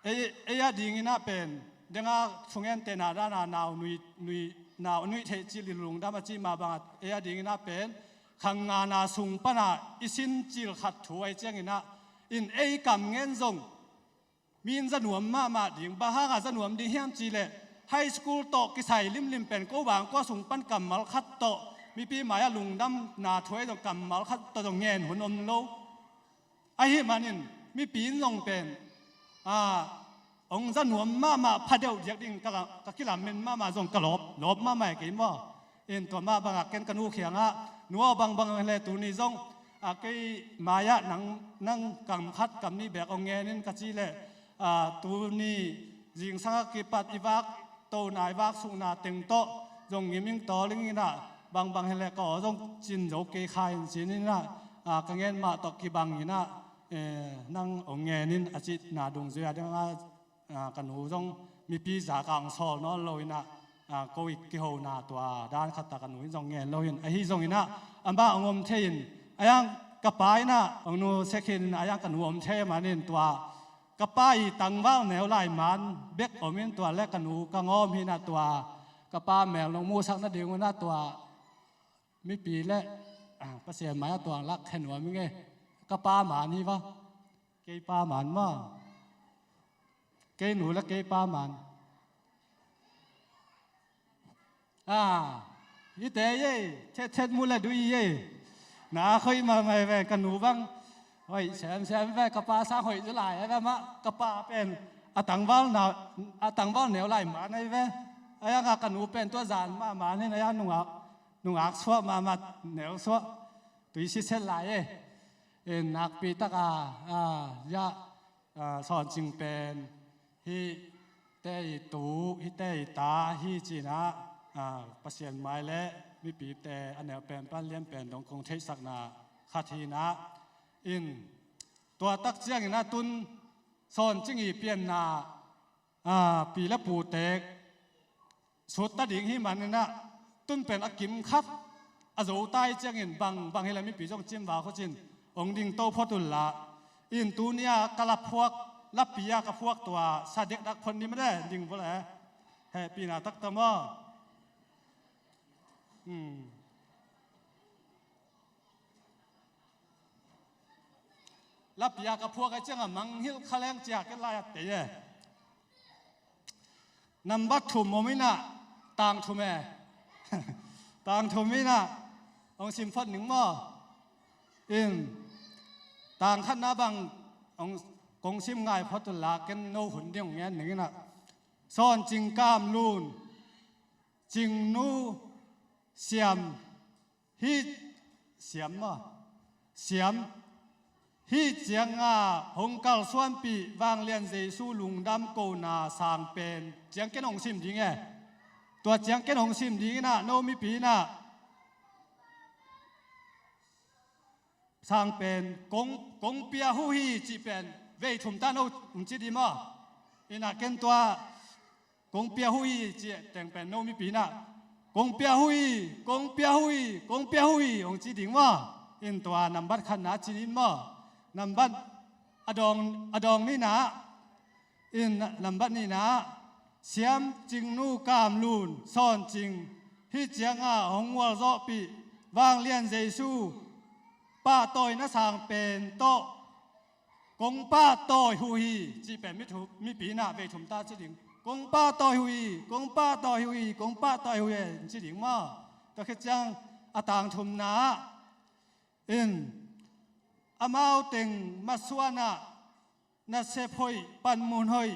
ei, ei a dingin ah pen, dengah thungentehna dan a nau nui, nui, nau nuih theih cih leh lungdam a cih mah bang a, ei a dingin ah pen, khang ngana sung pan a i sin cil khat thu ahih ciangin ah, in ei kam ngen zong, mi in za nuam mahmah ding, bang hang a za nuam ding hiam cih leh, high school tawh kisai limlim pen ko bang kua sung pan kammal khat tawh, mipi mai-ah lungdamna thu ahih zong kammal khat tawh zong ngen hun om lo. Ahih manin mipi in zong pen, aa, hong za nuam mahmah, pha deuh diak ding ka, ka kilamen mahmah zong ka lawp, lawp mahmah e kei maw. In tua mah bang a ken ka nu kiangah, nu aw, bangbang le tuni zong, a kei mai-ah nang, nang kam khat kam nih bek hong ngen in ka cih leh, a, tuni zingsang a kipat i vak tona i vak sukna teng tawh zong ngiming tawling in ah, bangbang hi leh ka aw zong cin zo kei kha in cin in ah, a, ka ngen mah tawh kibang in ah, eh, nang hong ngen in a cihna dungzui a ding a, a, ka nu zong mipi zak a hong sawl nawn lo in ah, a, ko i kihona tua dan khat ah ka nu in zong ngen lo in, ahi zong in ah, amah hong om thei in, a yang ka pa in ah hong nusia khin in, a yang ka nu om thei man in tua ka pa i tangval neu lai man bek om in tua leh ka nu ka ngawm hi in ah tua ka pa mel nong muhsak nading un ah tua mipi leh, a, Pasian mai-ah tua hong lak khe nuam ing e. Ka pa man hi va. Kei pa man maw? Kei nu leh kei pa man. A, hihte ei, thet thet mu leh dui ei. Na khoi mahmah ve, ka nu bang hoih semsem ve, ka pa sang hoih zaw lai a ve mah, ka pa pen a tangval na, a tangval neu lai man ahi ve. A yang a ka nu pen tua zan mahmah in a yang nungak, nungak suah mahmah, neu suah, tui siset lai e. In nakpi tak a, a, ya, a, Sawn Cing pen hihte i tu, hihte i ta hi ci in ah, a, Pasian mai leh mipite a neu pen pan lian pen dong kong theihsakna khat hi in ah, in tua tak ciangin ah tun Sawn Cing i pianna, a, pi leh pu tek sut ta ding hi man in ah, tun pen a kim khat a zo ta i ciangin bang, bang hi leh mipi zong cimva khucin hong ding to phot un la. In tuni a ka la phuak, lapi a ka phuak tua sa dekdak phot ni mah de, ding vua leh. Hehpihna taktak maw? Hmm. Lapi a ka phuak a ciang a mangngilh kha leng cia ken lai a tei e. Nambat thum om in ah, tang thum e. Tang thum in ah hong sim phot ning maw? In tang khatna bang hong, kong sim ngai phot un la, ken no hun ding hong ngen ning in ah. Sawn Cing Kam Lun, Cingnu Siam, hih Siam maw? Siam. Hih ciang a hong kalsuanpih Vanglian Jesu lungdam kohna sang pen ciang ken hong sim ding e. Tua ciang ken hong sim ding in ah, no mipi in ah sang pen kong, kong pia uh hi cih pen vei thum ta no hong ci ding maw? In ah ken tua kong pia uh hi cih teng pen no mipi in ah kong pia uh hi, kong pia uh hi, kong pia uh hi hong ci ding maw? In tua nambat khatna cin in maw? Nambat a dawng, a dawng nihna, in nambat nihna, Siam Cingnu Kam Lun, Sawn Cing, hih ciang a hong gualzawhpih Vanglian Jesu pahtawina sang pen tawh kong pahtawi uh hi cih pen mi thu, mipi in ah vei thum ta ci ding. Kong pahtawi uh hi, kong pahtawi uh hi, kong pahtawi uh hi ci ding maw? Tua khit ciang a tang thumna ah, in amau teng masuan ah nasep hoih, panmun hoih,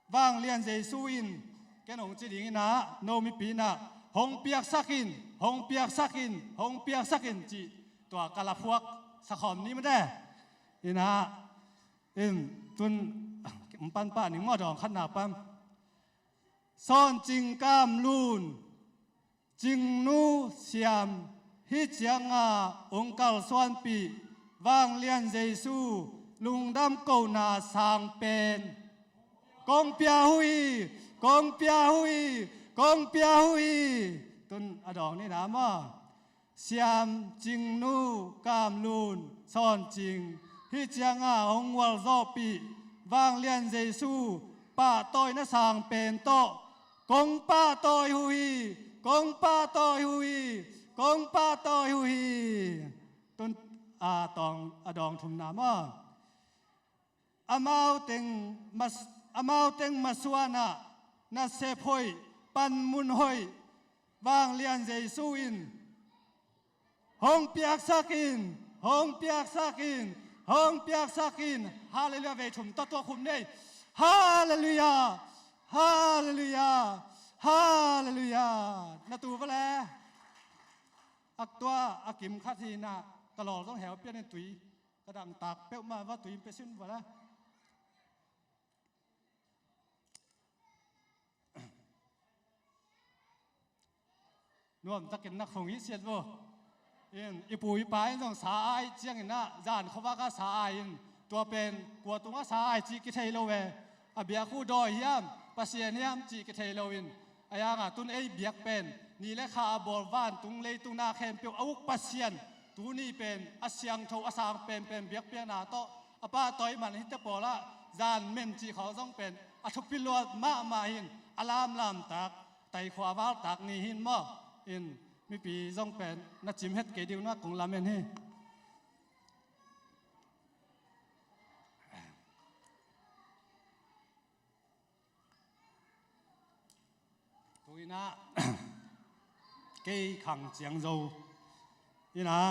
Vanglian Jesu in ken hong ci ding in ah, no mipi in ah hong piaksak in, hong piaksak in, hong piaksak in cih tua ka la phuak sa khawm ni mah de. In ah, in tun, hong pan pah ning maw, dawng khatna pan. Sawn Cing Kam Lun, Cingnu Siam, hih ciang a hong kalsuanpih Vanglian Jesu lungdam kohna sang pen kong pia uh hi, kong pia uh hi, kong pia uh hi. Tun a dawng nihna maw? Siam Cingnu Kam Lun, Sawn Cing, hih ciang a hong gualzawhpih Vanglian Jesu pahtawina sang pen tawh kong pahtawi uh hi, kong pahtawi uh hi, kong pahtawi uh hi. Tun a tawng, a dawng thumna maw? Amau teng mas-, amau teng masuan ah nasep hoih, panmun hoih, Vanglian Jesu in hong piaksak in, hong piaksak in, hong piaksak in. Halleluiah, vei thum tawh tua khum nei. Halleluiah, halleluiah, halleluiah. Na tu va le. Ak tua, a kim khat hi inah ka lawl zong heu pian in tui ka dangtak peuhmah va tui in pia sin va la. Nuamtakin na khong hi siat vo. In i pu i pa in zong sa ai ciangin ah zan khuavak ah sa ai in tua pen kua tungah sa ai cih kithei lo ve. A biak uh dawi hiam, Pasian hiam cih kithei lo in a yangah tun ei biak pen ni le kha a bawl vantung leitung na khempeuh a uk Pasian tuni pen a siangtho a sang penpen biakpiakna tawh a pahtawi man hite pawlah zan men cih khawng zong pen a thupi luat mahmah hin a lamlamtak taikhua valtak ni hin maw? In mipi zong pen na cim het kei ding uh na kong lamen hi. Tu inah kei Khang Ciang Zo inah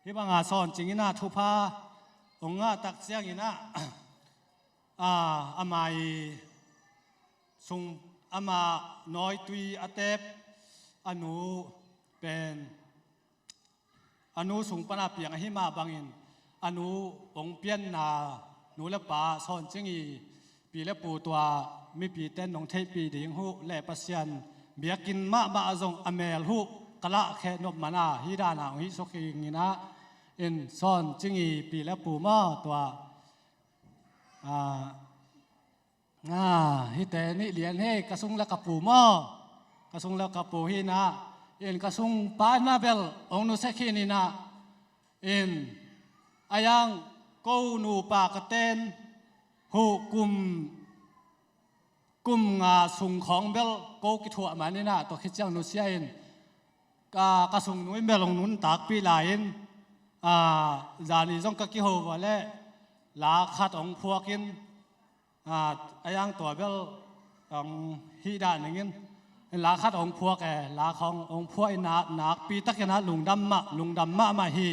hih banga Sawn Cing inah thupha hong ngah tak ciang inah a, ama i sung ama nawitui a tep a nu pen a nu sung pana piang ahi mah bangin a nu hong pianna nu le pa Sawn Cing i pi le pu tua mipite in nong theihpih ding huh le Pasian biakinn mahmah a zong a mel huh ka lahkhe nop mana hih dana hong hih suk hi inah in Sawn Cing i pi le pu maw tua a, a, hihte nih lian hei ka sung le ka pu maw? Ka sung le ka pu hi inah in ka sung pa inah bel hong nusia khin inah in a yang ko nupa ka ten huh kum kum nga sung khawng bel ko kithuah man inah tua khit ciang nusia in ka, ka sung nu in bel hong nuntakpih lai in a, zani zong ka kiho va le la khat hong phuak in a, a yang tua bel hong hih dah ning in la khat hong phuak e, la khawng hong phuak in a nakpi takin a lungdam mah lungdam mahmah hi.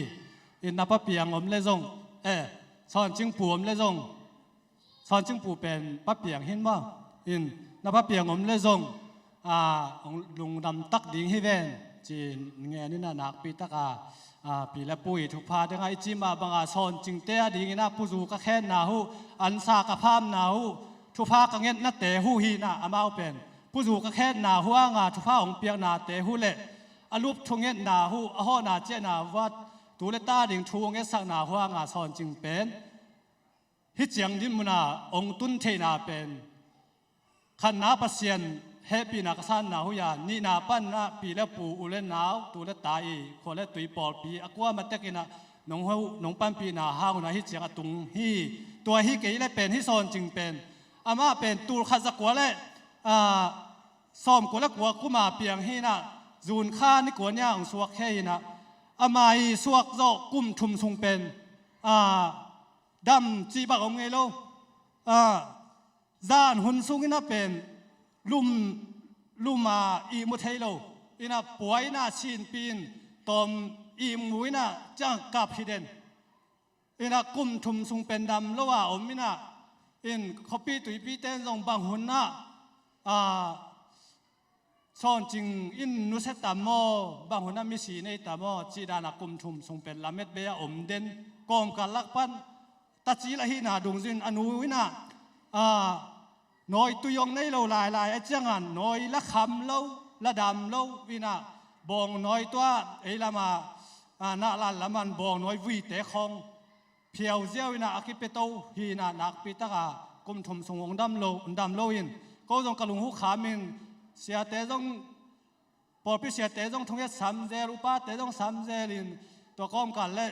In na pa piang om le zong e, Sawn Cing pu om le zong Sawn Cing pu pen pa piang hin maw? In na pa piang om le zong a, hong lungdam tak ding hi ven ci-in ngen inah nakpi taka a, pi le pu i thupha dingah i cih mah banga Sawn Cingte a ding inah puzu ka khenna huh, ansa ka phamna huh, thupha ka ngetnate huh hi inah amau pen puzu ka khenna huh anga thupha hong piaknate huh le a lup thungetna huh a hawhna ciahna huh a tu le ta ding thu hong etsakna huh anga Sawn Cing pen hih ciang dinmuna hong tun theihna pen khatna Pasian hehpihna ka sanna huh a, nihna panna pi le pu u le nau tu le ta i khua le tui pawlpi a kuamah tek inah nong ho nong panpihna hang unah hih ciang a tung hi. Tua hi kei le pen hih Sawn Cing pen amah pen tul khat za kua le a, sawm kua le kua kuma piang hi inah June kha ni kua ni-a hong suak khe hi inah ama i suak zawh kum thum sung pen a, dam cih bak om ngei lo. A, zan hun sung inah pen lum lum a ihmu thei lo inah pua inah sinpi in tawm ihmu inah ciang kap hi den. Inah kum thum sung pen dam lo a om inah in khuapi tuipite in zong bang hun ah a, Sawn Cing in nusia tam maw, bang hun ah misi nei tam maw cih danah kum thum sung pen lamet bei a om den. Kawmkal lak pan tacil ahihna dungzui in a nu inah a, nawitui hong nei lo lailai a ciangah nawi la kham lo, la dam lo inah bawng nawi tua ei lamah a, Nahlan lamah bawng nawi vuite khawng phiau ziau inah a kipia to hi inah nakpi taka kum thum sung hong dam lo, dam lo in ko zong ka lung huh kham in siate zong, pawlpi siate zong thunget sam zel, upate zong sam zel in tua kawmkal le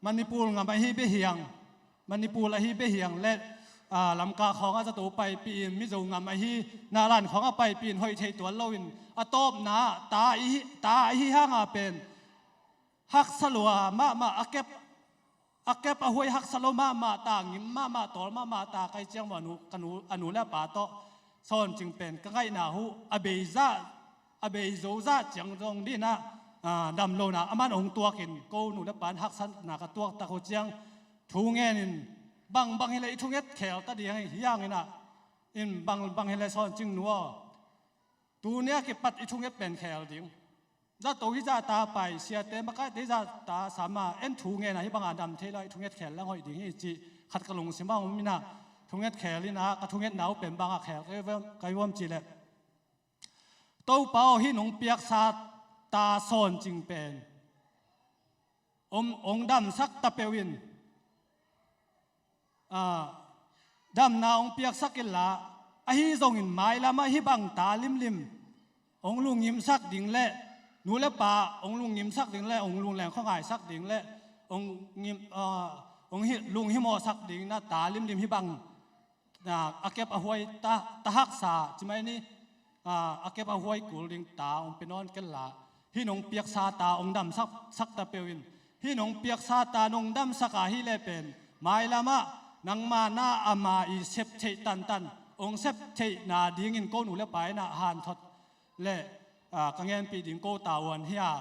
Manipur ngam ahi behiang, Manipur ahi behiang le a, Lamka khawngah zato paipih in Mizo ngam ahi Nahlan khawngah paipih in hoih thei tuan lo in a tawpna ta ihi, ta ihi hanga pen haksa lua mahmah a kep, a kep a huai haksa lo mahmah ta, ngim mahmah, tawl mahmah ta, kai ciang maw a nu, ka nu, a nu le a pa tawh Sawn Cing pen ka ngaihna huh a bei zah, a bei zo zah ciang zong dinah a, dam lona a man hong tuakin ko nu le pan haksatna ka tuaktak uh ciang thu ngenin bangbang hileh i thunget khel ta ding hi hang inah in bangbang hileh Sawn Cing nu aw, tuni a kipat i thunget pen khel ding. zato hizah ta pai, siate makaite hizah ta sama, en thu ngen a hih banga dam thei lo, i thunget khel lang hoih ding hi cih khat ka lungsim ah om in ah, thunget khel in ah, ka thungetna uh pen banga khel ka hi vuam, ka hi vuam cih leh, Topa aw, hih nong piaksa ta sawncing pen om, ong damsak ta peuh in, ah, damna ong piaksak inla, ahi zongin mailam ah hih bang ta limlim ong lunggimsak ding le, nu le pa ong lunggimsak ding le, ong lungleng khuangaisak ding le, ong ngim, ah, ong hi, lunghimawhsak ding na ta limlim hih bang, ah, a kep a huai ta, ta haksa ci mai ni, ah, a kep a huai kul ding ta ong pia nawn kei la, hih nong piaksa ta ong damsak, sak ta peuh in, hih nong piaksa ta nong damsak a hih leh pen, mailam ah nangma na ama i sep theih tantan, ong sep theihna dingin ko nu le pa in ah hanthot le, ah, ka ngenpih ding ko tavuan hi a,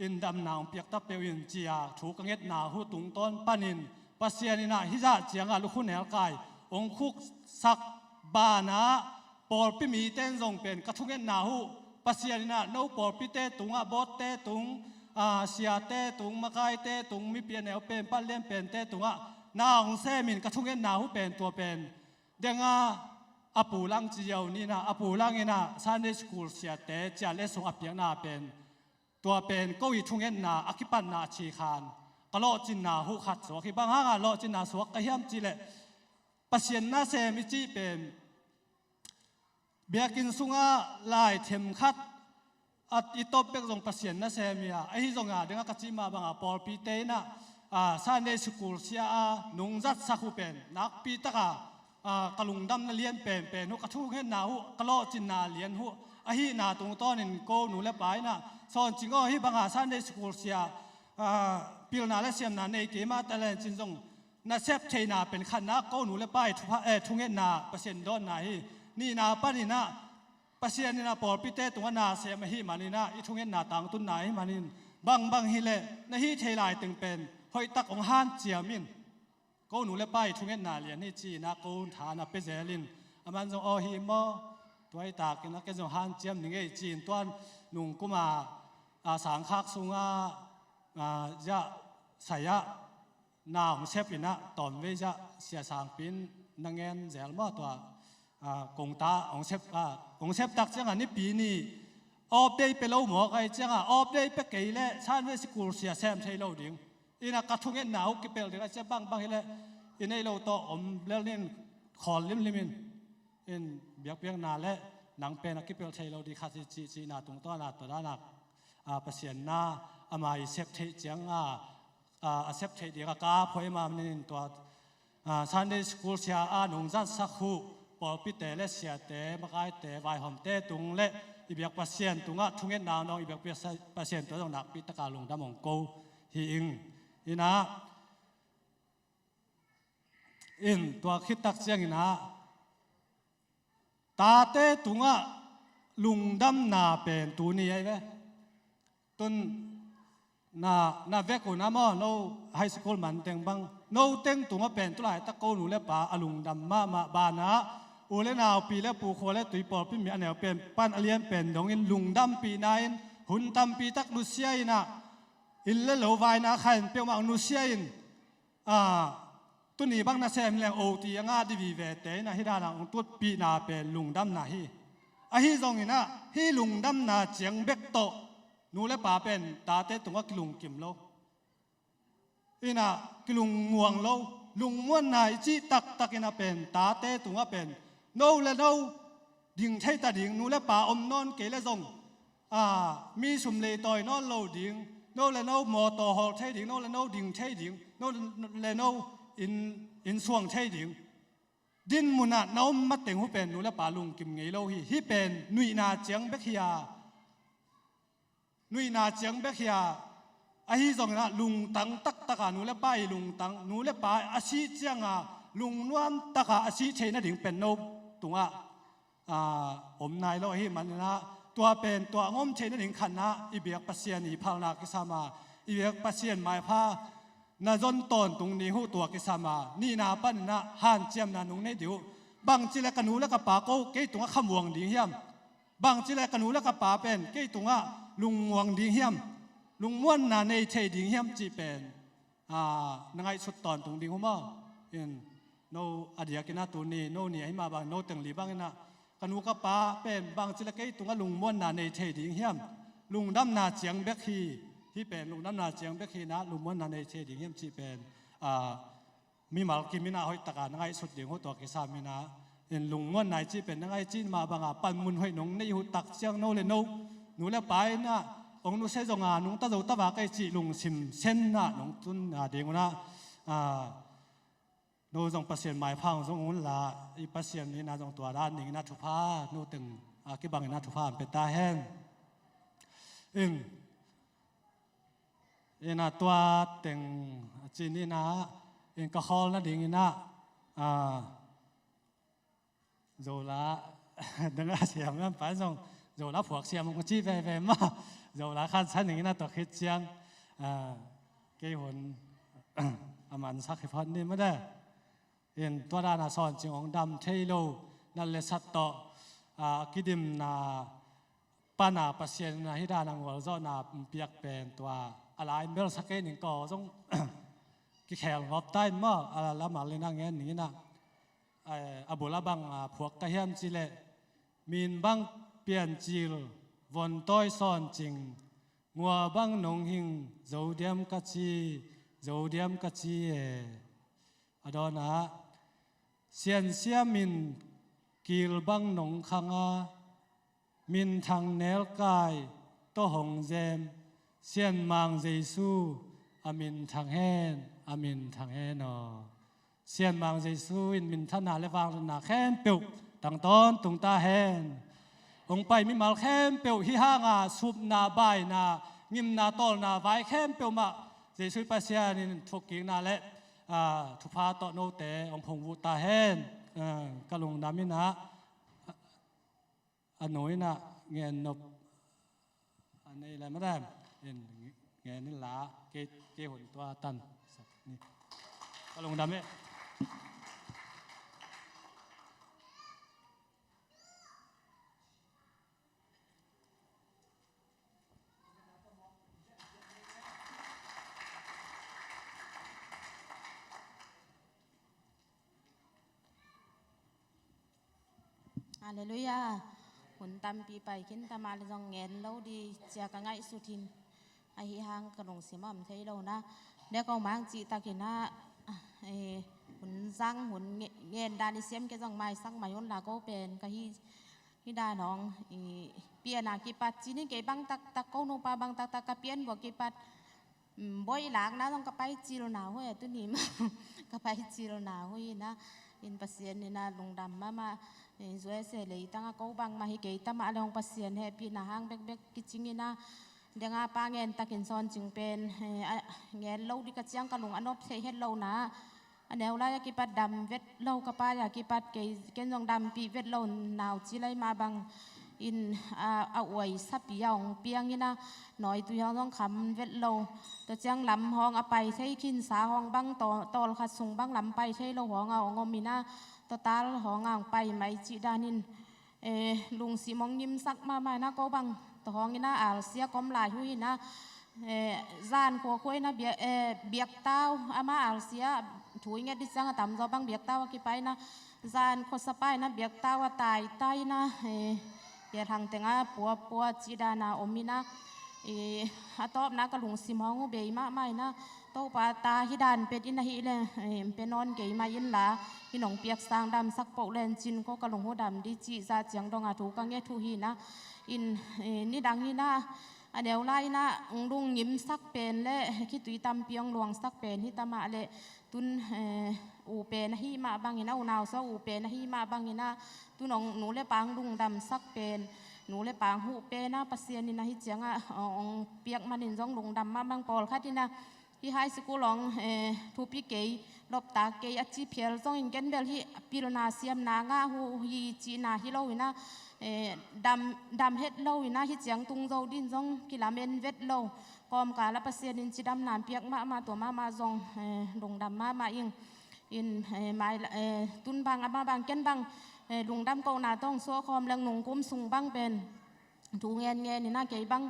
in damna ong piak ta peuh in ci a thu ka ngetna uh tungtawn panin, Pasian in ah hizah ciang a lukhu nelkai ong khuksak banah, pawlpi mite in zong pen ka thungetna uh, Pasian in ah no pawlpite tungah, bawtte tung, ah, siate tung, makaite tung, mipi a neu pen, pan lian pente tungah na ong sem in, ka thungetna uh pen tua pen, denga a pulang ci ziau ni in ah, a pulang in ah Sunday school siate cial le sung a piakna pen, tua pen ko i thungetna a kipatna a cikhan, ka lawhcinna uh khat suak hi. Bang hanga lawhcinna suak ka hiam cih leh, Pasian nasem i cih pen, biakinn sungah lai themkhat a i tawp bek zong Pasian nasem hi a, ahi zongin a, denga ka cih mah banga pawlpite in ah, ah, Sunday school sia a nong zatsak uh pen nakpi taka, ah, ka lungdamna lian penpen uh, ka thungetna uh, ka lawhcinna lian uh ahihna tungtawnin ko nu le pa in ah, sawncing aw, hih banga Sunday school sia, ah, pilna le siamna nei kei mah ta lencin zong na sep theihna pen khatna ko nu le pa i thupha, eh, thungetna, Pasian dawnna hi. Nihna panin ah, Pasian in ah pawlpite tungah na sem ahih manin ah, i thungetna tangtunna ahih manin, bangbang hi leh na hih thei lai teng pen hoihtak ong hanciam in. Ko nu le pa i thungetna lian hi ci-in ah ko tha na pia zel in, aman zong aw hi maw, tua hi takin ah ken zong hanciam ning ei ci-in, tuan nung kuma, ah, sangkhak sungah, ah, ziah sai ah na ong sep in ah, tawmvei ziah sia sangpi in na ngen zel maw, tua, ah, kong ta ong sep, ah, ong sep tak ciangah nipi ni off day pia lo mawk ahih ciangah, off day pia kei leh Sunday school sia sem thei lo ding. In ah ka thungetna uh kipelh ding ahih ciang, bangbang hi leh i neih loh tawh om lel ning, khawl limlim in, in biakpiakna le nang pen a kipelh thei lo ding khat hi cih, cihna tungtawn ah tua dan ah, ah, Pasian na ama i sep theih ciang a, ah, a sep theih ding a ka ap hoih mah manin tua, ah, Sunday school sia a nong zatsak uh pawlpite le siate, makaite, vaihawmte tung le i biak Pasian tungah thungetna nong i biak Pia-, Pasian tungah zong nakpi taka lungdam ong ko hi ing. In ah, in tua khit tak ciangin ah, tate tungah lungdamna pen tuni ahi ve. Tun na, na vek un a maw, no high school man teng bang, no teng tungah pen tu laitak ko nu le pa a lungdam mahmah banah, u le nau, pi le pu, khua le tui, pawlpi mi a neu pen pan a lian pen dongin lungdampihna in, hun tampi tak nusia in ah, inn le lo vaina khan peuhmah nusia in, ah, tuni bang nasem leng oti a ngah dih vivete in ah hih dan ah ong tutpihna pen lungdamna hi. Ahi zongin ah hih lungdamna ciang bek tawh nu le pa pen tate tungah kilungkim lo. In ah kilungmuang lo. Lungmuanna i cih taktak in ah pen tate tungah pen no le no ding thei ta ding, nu le pa om nawn kei le zong, ah, mi sum lei tawi nawn lo ding, no le no mawtaw hawl thei ding, no le no ding thei ding, no le no inn, inn suang thei ding. Din munah na om mateng uh pen nu le pa lungkim ngei lo hi. Hih pen nuihna ciang bek hi a, nuihna ciang bek hi a, ahi zongin ah lungtang taktaka nu le pa i lungtang, nu le pa a sih cianga lungnuam taka a sih theih nading pen no tungah, ah, om nai lo ahih manin ah, tua pen tua a ngom theih nading khatna i biak Pasian i phalna kisam a, i biak Pasian maipha na zon tawntung ding uh tua kisam a, nihna panin ah hanciamna nong nei ding uh. Bangci le ka nu le ka pa ko kei tungah khamuang ding hiam? Bangci le ka nu le ka pa pen kei tungah lungmuang ding hiam, lungmuanna nei thei ding hiam cih pen, a, na ngaihsut tawntung ding uh maw? In, no a diakin a tuni no ni ahi mah bang, no teng li bangin ah, ka nu ka pa pen bangci le kei tungah lungmuanna nei thei ding hiam, lungdamna ciang bek hi, hih pen lungdamna ciang bek hi in ah, lungmuanna nei thei ding hiam cih pen, a, mimal kim in ah hoih takin na ngaihsut ding uh, tua kisam in ah, in lungmuanna i cih pen na ngaihcih mah bangin panmun hoih nong nei uh tak ciang no le no, nu le pa in ah, ong nusia zong a nungta zo ta va kei cih lungsim sen in ah nong tun a ding un ah, a, no zong Pasian maipha hong zong un la, i Pasian in ah zong tua dan dingin ah thupha, no teng a kibangin ah thupha hong pia ta hen. In, in ah tua teng a cin in ah, in ka khawl nadingin ah, a, Zola dang a siam lam pa zong, Zola phuak siam hong ci veve mah. Zola khan san dingin ah tua khit ciang, a, kei hun a mansak hi phot ni mah de. In tua dan a Sawncing hong dam thei lo, nat le sat tawh, a, kidimna pan a Pasian in ah hih dan a gualzawhna piak pen tua a lai bel sa kei ning, ka aw zong kikhel ngawp ta in maw, a lamal in ah ngen ning in ah, a, a bul a bang a phuak ka hiam cih leh, Min Bang Piancil, Von Tawi Sawncing, Ngua Bang Nong Hing, Zo Diam Ka Ci, Zo Diam Ka Ci e. A dawn ah, Siansia Min Kil Bang Nong Khang a, Min Thang Nel Kai Taw Hong Zem, Sian Mang Jesu a min thang hen, a min thang hen aw. Sian Mang Jesu in minthanna le vangliatna khempeuh tang tawntung ta hen. Hong pai mimal khempeuh hih hanga supna, baina, ngimna, tawlna vai khempeuh mah Jesu i Pasian in thukkikna le, a, thupha tawh note hong phungvuh ta hen. A, ka lungdam in ah, a nu in ah ngen nop a nei le mah de, in ngen in la, kei, kei hun tua tan sak ni. Ka lungdam e. Halleluiah. Hun tampi pai khin ta mah le zong ngen lo di ci-a ka ngaihsut hi in, ahih hang ka lungsim a om thei lo in ah. Dek ko mang cih takin ah, eh, hun zang, hun nge-, ngen dan i siam kei zong maisak mai un la, ko pen ka hih, hih dan hong, i, pian a kipat ci ni, kei bang taktak, ko nupa bang taktak ka pian bua kipat, mm, bawi lakna zong ka paicilna hui a, tuni mah ka paicilna hui in ah, in Pasian in ah lungdam mahmah, eh, U S A leitang ah ko bangmah hi kei ta mah le hong Pasian hehpihna hang bekbek kicing in ah, deng a pa ngen takin Sawncing pen, eh, a, ngen lo di ka ciang ka lung a nop thei het lo in ah, a neu lai a kipat dam vet lo, ka pai a kipat kei, ken zong dampih vet lo, nau ci lai mah bang in, a, a uai sapi a hong piang in ah, nawitui hong zong kham vet lo. Tua ciang lam hong a pai thei khin, sa hong bang taw-, tawlkhat sung bang lam pai thei lo hong a hong om in ah, tua tal hong a hong pai mai cih dan in, eh, lungsim hong ngimsak mahmah in ah, ko bang tua hong in ah alsia ka om lai hui in ah, eh, zan khuakhua in ah bia-, eh, biaktau, amah alsia thu i nget di ciang a tamzaw bang biaktau a kipai in ah, zan khuasapa in ah biaktau a taitai in ah, eh, biathang teng ah puapua cih dan a om in ah, eh, a tawpna ka lungsim hong uh bei mahmah in ah, Topa ta hih dan pet in ahih leh, eh, pia nawn kei mah in la, hih nong piak sang damsak peuh len cin ko ka lung uh dam di cih zah ciang dong a thu ka nget uh hi in ah, in, eh, nidang hi in ah, a neu lai in ah hong lungngimsak pen le khitui tampi hong luangsak pen hi ta mah leh, tun, eh, u pen ahih mah bangin ah, unau sawt u pen ahih mah bangin ah, tun hong nu le pa hong lungdamsak pen, nu le pa hong huh pen ah, Pasian in ah hih ciang ah, eh, hong piak manin zong lungdam mahmah. Pawlkhat in ah, hih high school hong, eh, thupi kei, loptak kei a ci phial zongin, ken bel hih pilna siamna ngah uh hi cihna hi lo in ah, eh, dam, dam het lo in ah, hih ciang tung zo din zong kilamen vet lo. Kawmkal ah Pasian in cidamna piak mahmah, tua mahmah zong, eh, lungdam mahmah ing. In, eh, mai la, eh, tun bang, amah bang, ken bang, eh, lungdam kohna tawh hong suak khawm leng, nungkum sung bang pen thu ngen ngen in ah, kei bang,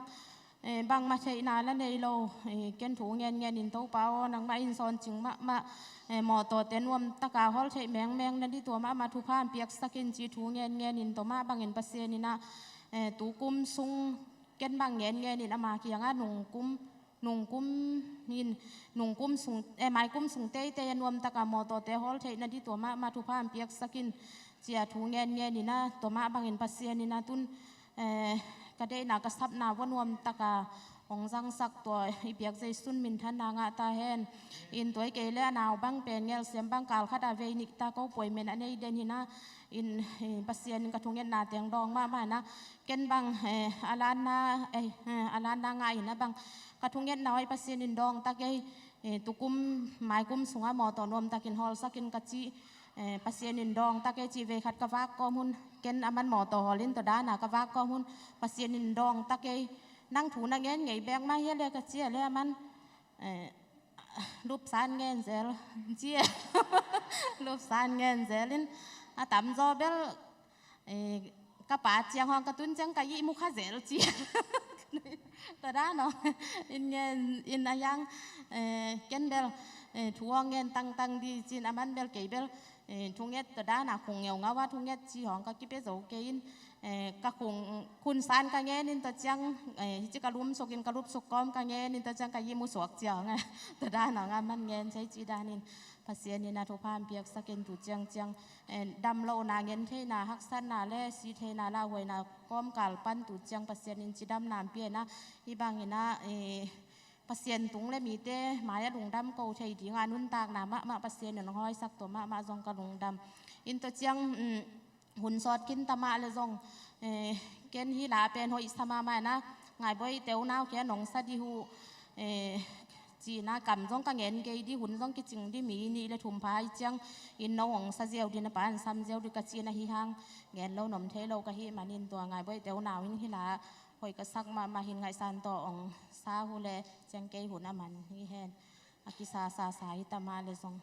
eh, bangmah theihna la nei lo, eh, ken thu ngen ngen in Topa aw, nangmah in sawncing mahmah, eh, mawtawte nuamtaka hawl theih mengmeng na ding tua mahmah thupha hong piaksak in ci thu ngen ngen in tua mah bangin Pasian in ah, eh, tukum sung ken bang ngen ngen in ama kiangah nungkum, nungkum in, nungkum sung, eh, maikum sung teitei a nuamtaka mawtawte hawl theih na ding tua mahmah thupha hong piaksak in ci a thu ngen ngen in ah tua mah bangin Pasian in ah tun, eh, ka deihna ka sapna va nuamtaka hong zangsak tua i biak Zeisu minthanna ngah ta hen. In tua hi kei leh a nau bang pen ngelsiam bang kal khat a vei nih ta ko puai men a nei den hi na in, eh, Pasian in ka thungetna teng dawng mahmah na ken bang, eh, a lanna, eh, eh, a lanna ngah in ah bang ka thungetna aw i Pasian in dawng ta kei, eh, tukum maikum sungah mawtaw nuamtakin hawlsak in ka ci, eh, Pasian in dawng ta kei ci vei khat ka vak kawm hun ken a man mawtaw hawl in tua dana ka vak kawm hun Pasian in dawng ta kei nang thu na ngen ngei bek mah hi a le ka ci a le a man, eh, lupsan ngen zel ci a lupsan ngen zel in a tamzaw bel eh, ka pa ciang hong ka tun ciang ka ihmu kha zel ci. Tua dan aw in ngen in a yang, eh, ken bel, eh, thu hong ngen tangtang ding ci in a man bel kei bel, eh, thunget tua dana khung ngeungau a thunget ci hong ka kipia zo kei in, eh, ka khung khunsan ka ngen in tua ciang, eh, hici ka lumsuk in ka lupsuk kawm ka ngen in tua ciang ka ihmu suak ci hong a tua dan hong a man ngen cia i ci dan in Pasian in a thupha hong piaksak in tu ciangciang, eh, damlohna ngen theihna haksatna le si theihna lauhuaina kawmkal pan tu ciang Pasian in cidamna hong pia in ah hih bangin ah, eh, Pasian tung le mite mai-ah lungdam ko thei dingah nuntakna mahmah Pasian in hong hawisak tua mahmah zong ka lungdam. In tua ciang, mm, hun sawt khin ta mah le zong, eh, ken hih la pen hoih sa mahmah in ah Ngaibuai teu nau khia nong sa dih uh, eh, ci in ah kam zong ka ngen kei dih hun zong kicing dih mi nih le thum pha i ciang in no hong sa ziau dih na pa an sam ziau dih ka ci in ah hih hang ngen lo nom thei lo ka hih manin tua Ngaibuai teu nau in hih la hoih ka sak mahmah hin ngaihsan tawh hong sa uh le ciang kei hun a man hi hen a kisasa sa hi ta mah le zong.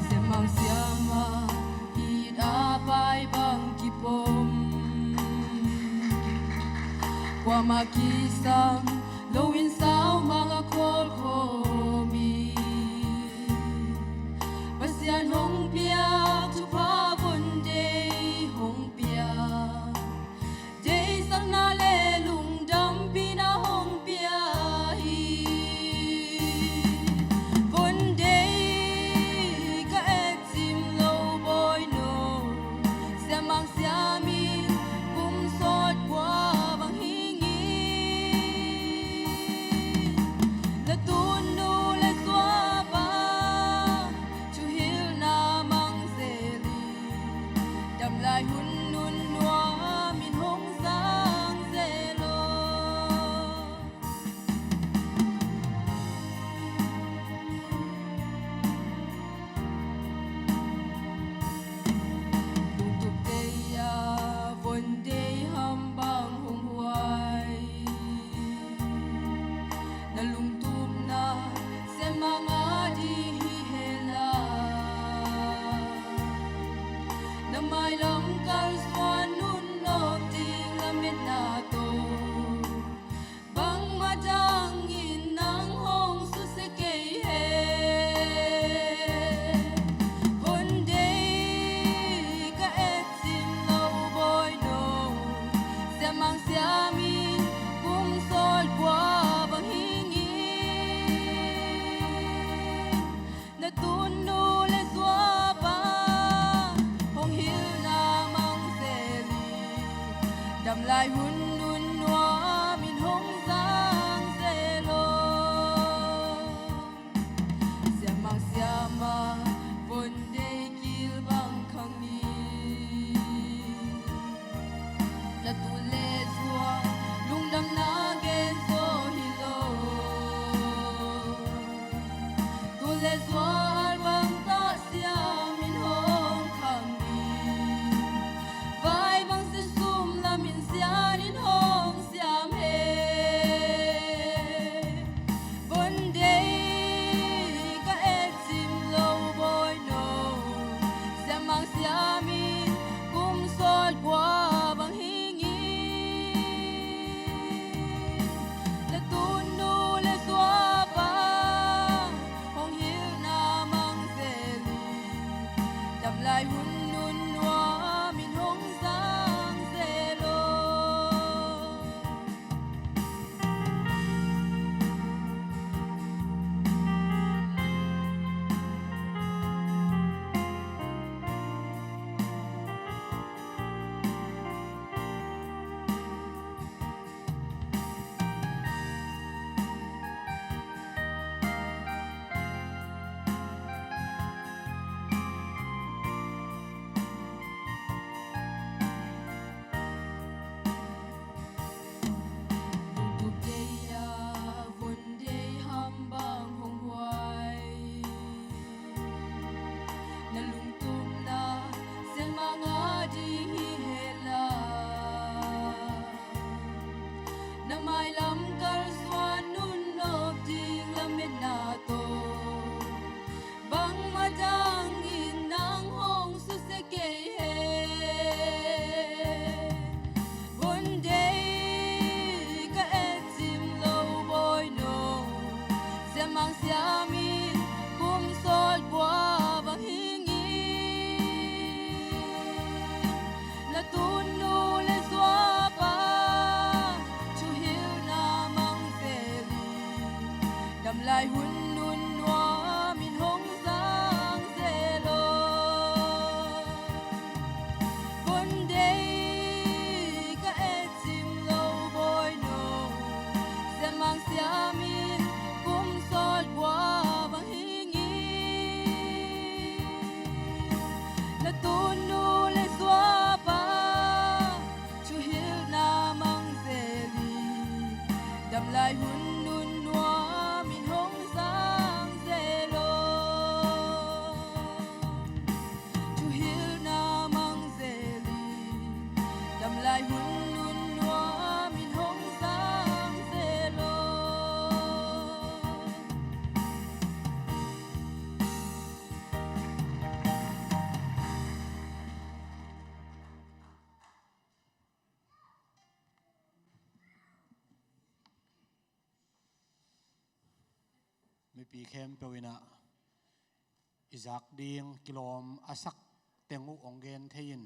Siamang siamang it a pai bang kipom, kuamah kisam loin saumang a kholkhawm hi. Pasian hong piak thupha von dei hong piak, deihsakna le lungdampihna hong pia hi. Von dei ka et cim lo bawi no, siamang siamin kum sawt kua bang hing in, na tunnu le zuapa thuhilhna mang zel in, damlai hun nun nuamin hong zang zel aw. Lungtup dei a von dei ham bang hong huai, na lungtupna siamang a ding hi hen la, na mailam kalsuan nun nawk ding lametna tawh bangmah dangin nang hong susia kei hen. Von dei ka et cim lo bawi no, siamang siamin kum sawt kua bang hing in, na tunnu le zuapa hong hilhna mang zel in, damlai hun nun nuamin hong zang zel aw. Siamang siamang von dei kil bang khang in, na tun le zuau lungdamna Ai hun nun nuam in hong sang se lo. Mipi khempeuh in ah i zak ding kilawm a sak teng uh hong gen thei in,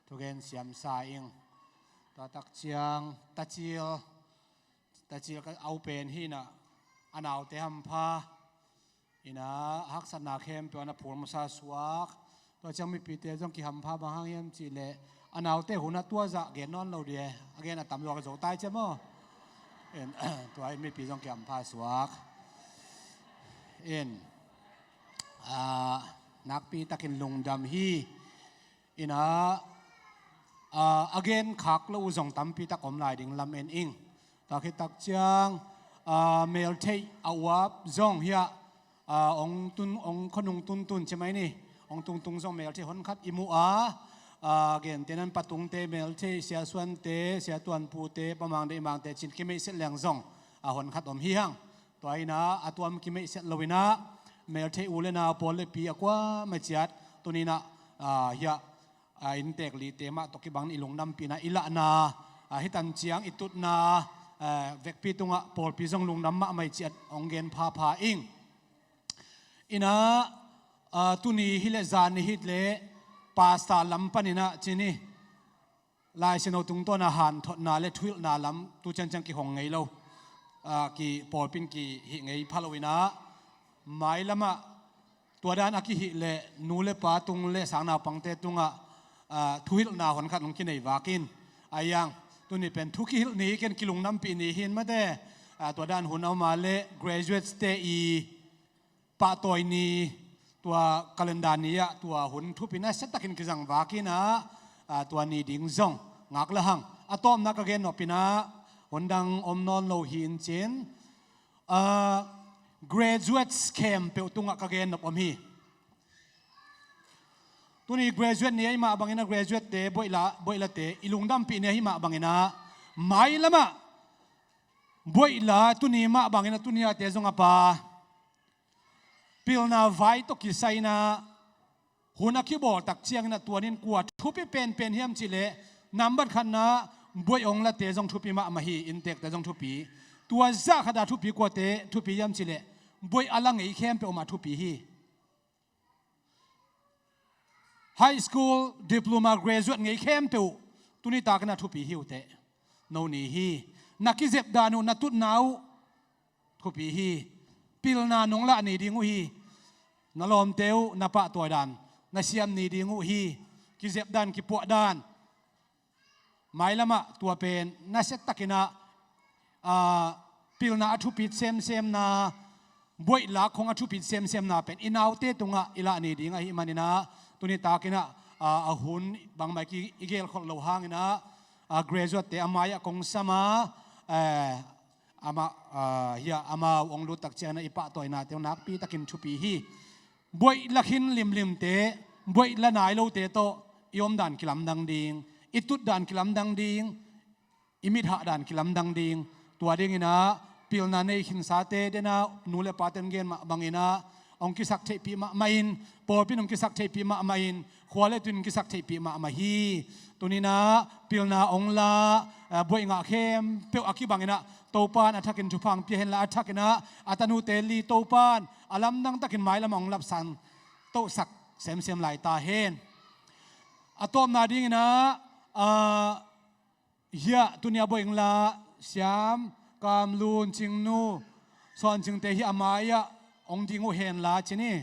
thugen siam sa ing. Tua tak ciang tacil, tacil ka au pen hi in ah, a naute hampha in ah, haksatna khempeuh a na phul masa suak. Tua ciang mipite zong kihampha, bang hang hiam cih leh a naute hun ah tua zah gen nawn lo ding e, a gen a tam lua ka zo tai cia maw. In, tua in mipi zong kihampha suak. In, ah, nakpi takin lungdam hi. In ah, ah, a gen khak lo uh zong tampi tak om lai ding lamen ing. Tua khit tak ciang, ah, meltheih a uap zong hi a, ah, ong tun, ong khuanung tuntun ci mai ni. Ong tungtung zong meltheih honkhat i mu a, ah, gentehna in Pa Tungte meltheih, Sia Suante, Sia Tuanpute, Pa Mang Deih Mangte cin kimeihset leng zong, ah, honkhat om hi hang. Tua in ah, a tuam kimeihset lo in ah, meltheih u le nau, pawl le pi a kuamah ciat, tuni in ah, ah, hi a, ah, inntek lite mah tawh kibang in i lungdampihna, i lahna, ah, hi tan ciang i tutna, ah, vekpi tungah pawlpi zong lungdam mahmah hi ciat hong gen phapha ing. In ah, ah, tuni hi leh zan ni hi leh pastor lam pan in ah ci ni, Lai Siangtho tungtawn a hanthotna le thuhilhna lam tu ciangciang kihong ngei lo, ah, ki pawlpi in kihih ngei pha lo in ah, mailam ah tua dan a kihih leh nu le pa tung le sang naupangte tungah, ah, thuhilhna honkhat hong kinei vak in, a iang tuni pen thu kihilh ni hi ken, kilungdampih ni hi in mate, ah, tua dan hun a om a leh graduates-te i pahtawi ni, tua calendar ni ah tua hun thupi nasia takin kizang vak in ah, ah, tua ni ding zong ngaklah hang. A tawpna ka gen nop in ah, hun dang om nawn lo hi in cin, ah, graduates khempeuh tungah ka gen nop om hi. Tuni graduate ni ahih mah bangin ah graduate-te, boihla, boihlate i lungdampih ni ahih mah bangin ah, mailam ah boihla tuni mah bangin ah tuni ate zong a pa pilna vai tawh kisai in ah, hun a kibawl tak ciangin ah tua ni in kua thupi penpen hiam cih leh, nambat khatna, boih ong late zong thupi mahmah hi, inntekte zong thupi. Tua zah khat a thupi kuate thupi hiam cih leh, boih a la ngei khempeuh mah thupi hi. High school diploma graduate ngei khempeuh tuni takin ah thupi hi uh teh. No ni hi. Na kizep dan uh, na tutna uh thupi hi. Pilna nong lah ni ding uh hi. Na lawmte uh na pahtawi dan, na siam ni ding uh hi. Kizep dan, kipuah dan, mailam ah tua pen nasia takin ah, ah, pilna a thupit semsemna, boihla khong a thupit semsemna pen i naute tungah i lah ni ding ahih manin ah, tuni takin ah, ah, a hun bangmah i ki, i gelkhol lo hangin ah, ah, graduate-te a mai-ah kong sam a, eh, amah, ah, hi a, amau ong lut tak ciangin ah i pahtawinate uh nakpi takin thupi hi. Boihla khin limlimte, boihla nai lote tawh i omdan kilamdang ding, i tutdan kilamdang ding, i mithahdan kilamdang ding. Tua dingin ah pilna nei khinsate, den ah nu le pate in gen mah bangin ah, hong kisaktheihpih mahmah in, pawlpi in hong kisaktheihpih mahmah in, khua le tui in hong kisaktheihpih mahmah hi. Tuni in ah pilna hong la, eh, buaih ngah khempeuh a kibangin ah Topa in a thakin thupha hong pia hen la, a thakin ah a tanute li Topa in a lamdang takin mailam ah hong lapsan tohsak semsem lai ta hen. A tawpna dingin ah, ah, hi a, tuni a buaih ong la Siam, Kam Lun, Cingnu, Sawn Cingte hi a mai-ah hong ding uh hen la ci ni.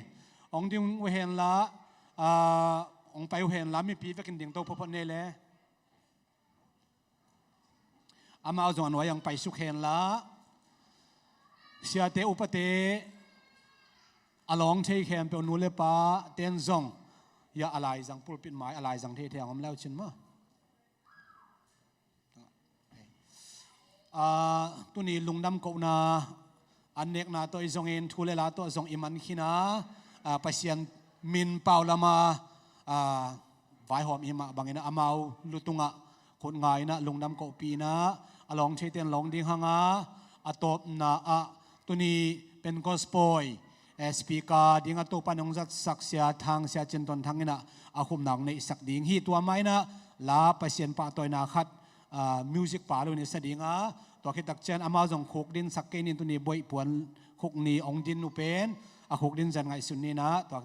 Hong ding uh hen la, ah, hong pai uh hen la, mipi vekin ding to photphot ni le. Amau zong a nuai-ah hong paisuk hen la. Siate upate, a lawng thei khempeuh nu le pate'n zong, hi a, a laizang pulpit mai, a laizang theithei a om le uh cin maw. Ah, tuni lungdam kohna, an nekna tawh i zongin, thu le la tawh zong i man khin a, ah, Pasian min pau lam a, ah, vaihawm i hih mah bangin ah amau lu tungah khut nga in ah lungdam kohpih in ah a lawng theite in lawng ding hang a, a tawpna ah tuni Pentecost pawi, eh, speaker ding a Topa in hong zatsak Sia Thang, Sia Cin Ton Thang in ah a khupna hong neihsak ding hi. Tua mah in ah la Pasian pahtawina khat, ah, music pa lo in i sa ding a, tua khit tak ciang amau zong khukdinsak kei ni in, tuni buaih puan khuk ni hong din uh pen a khukdin zat ngaihsun ni in ah, tua,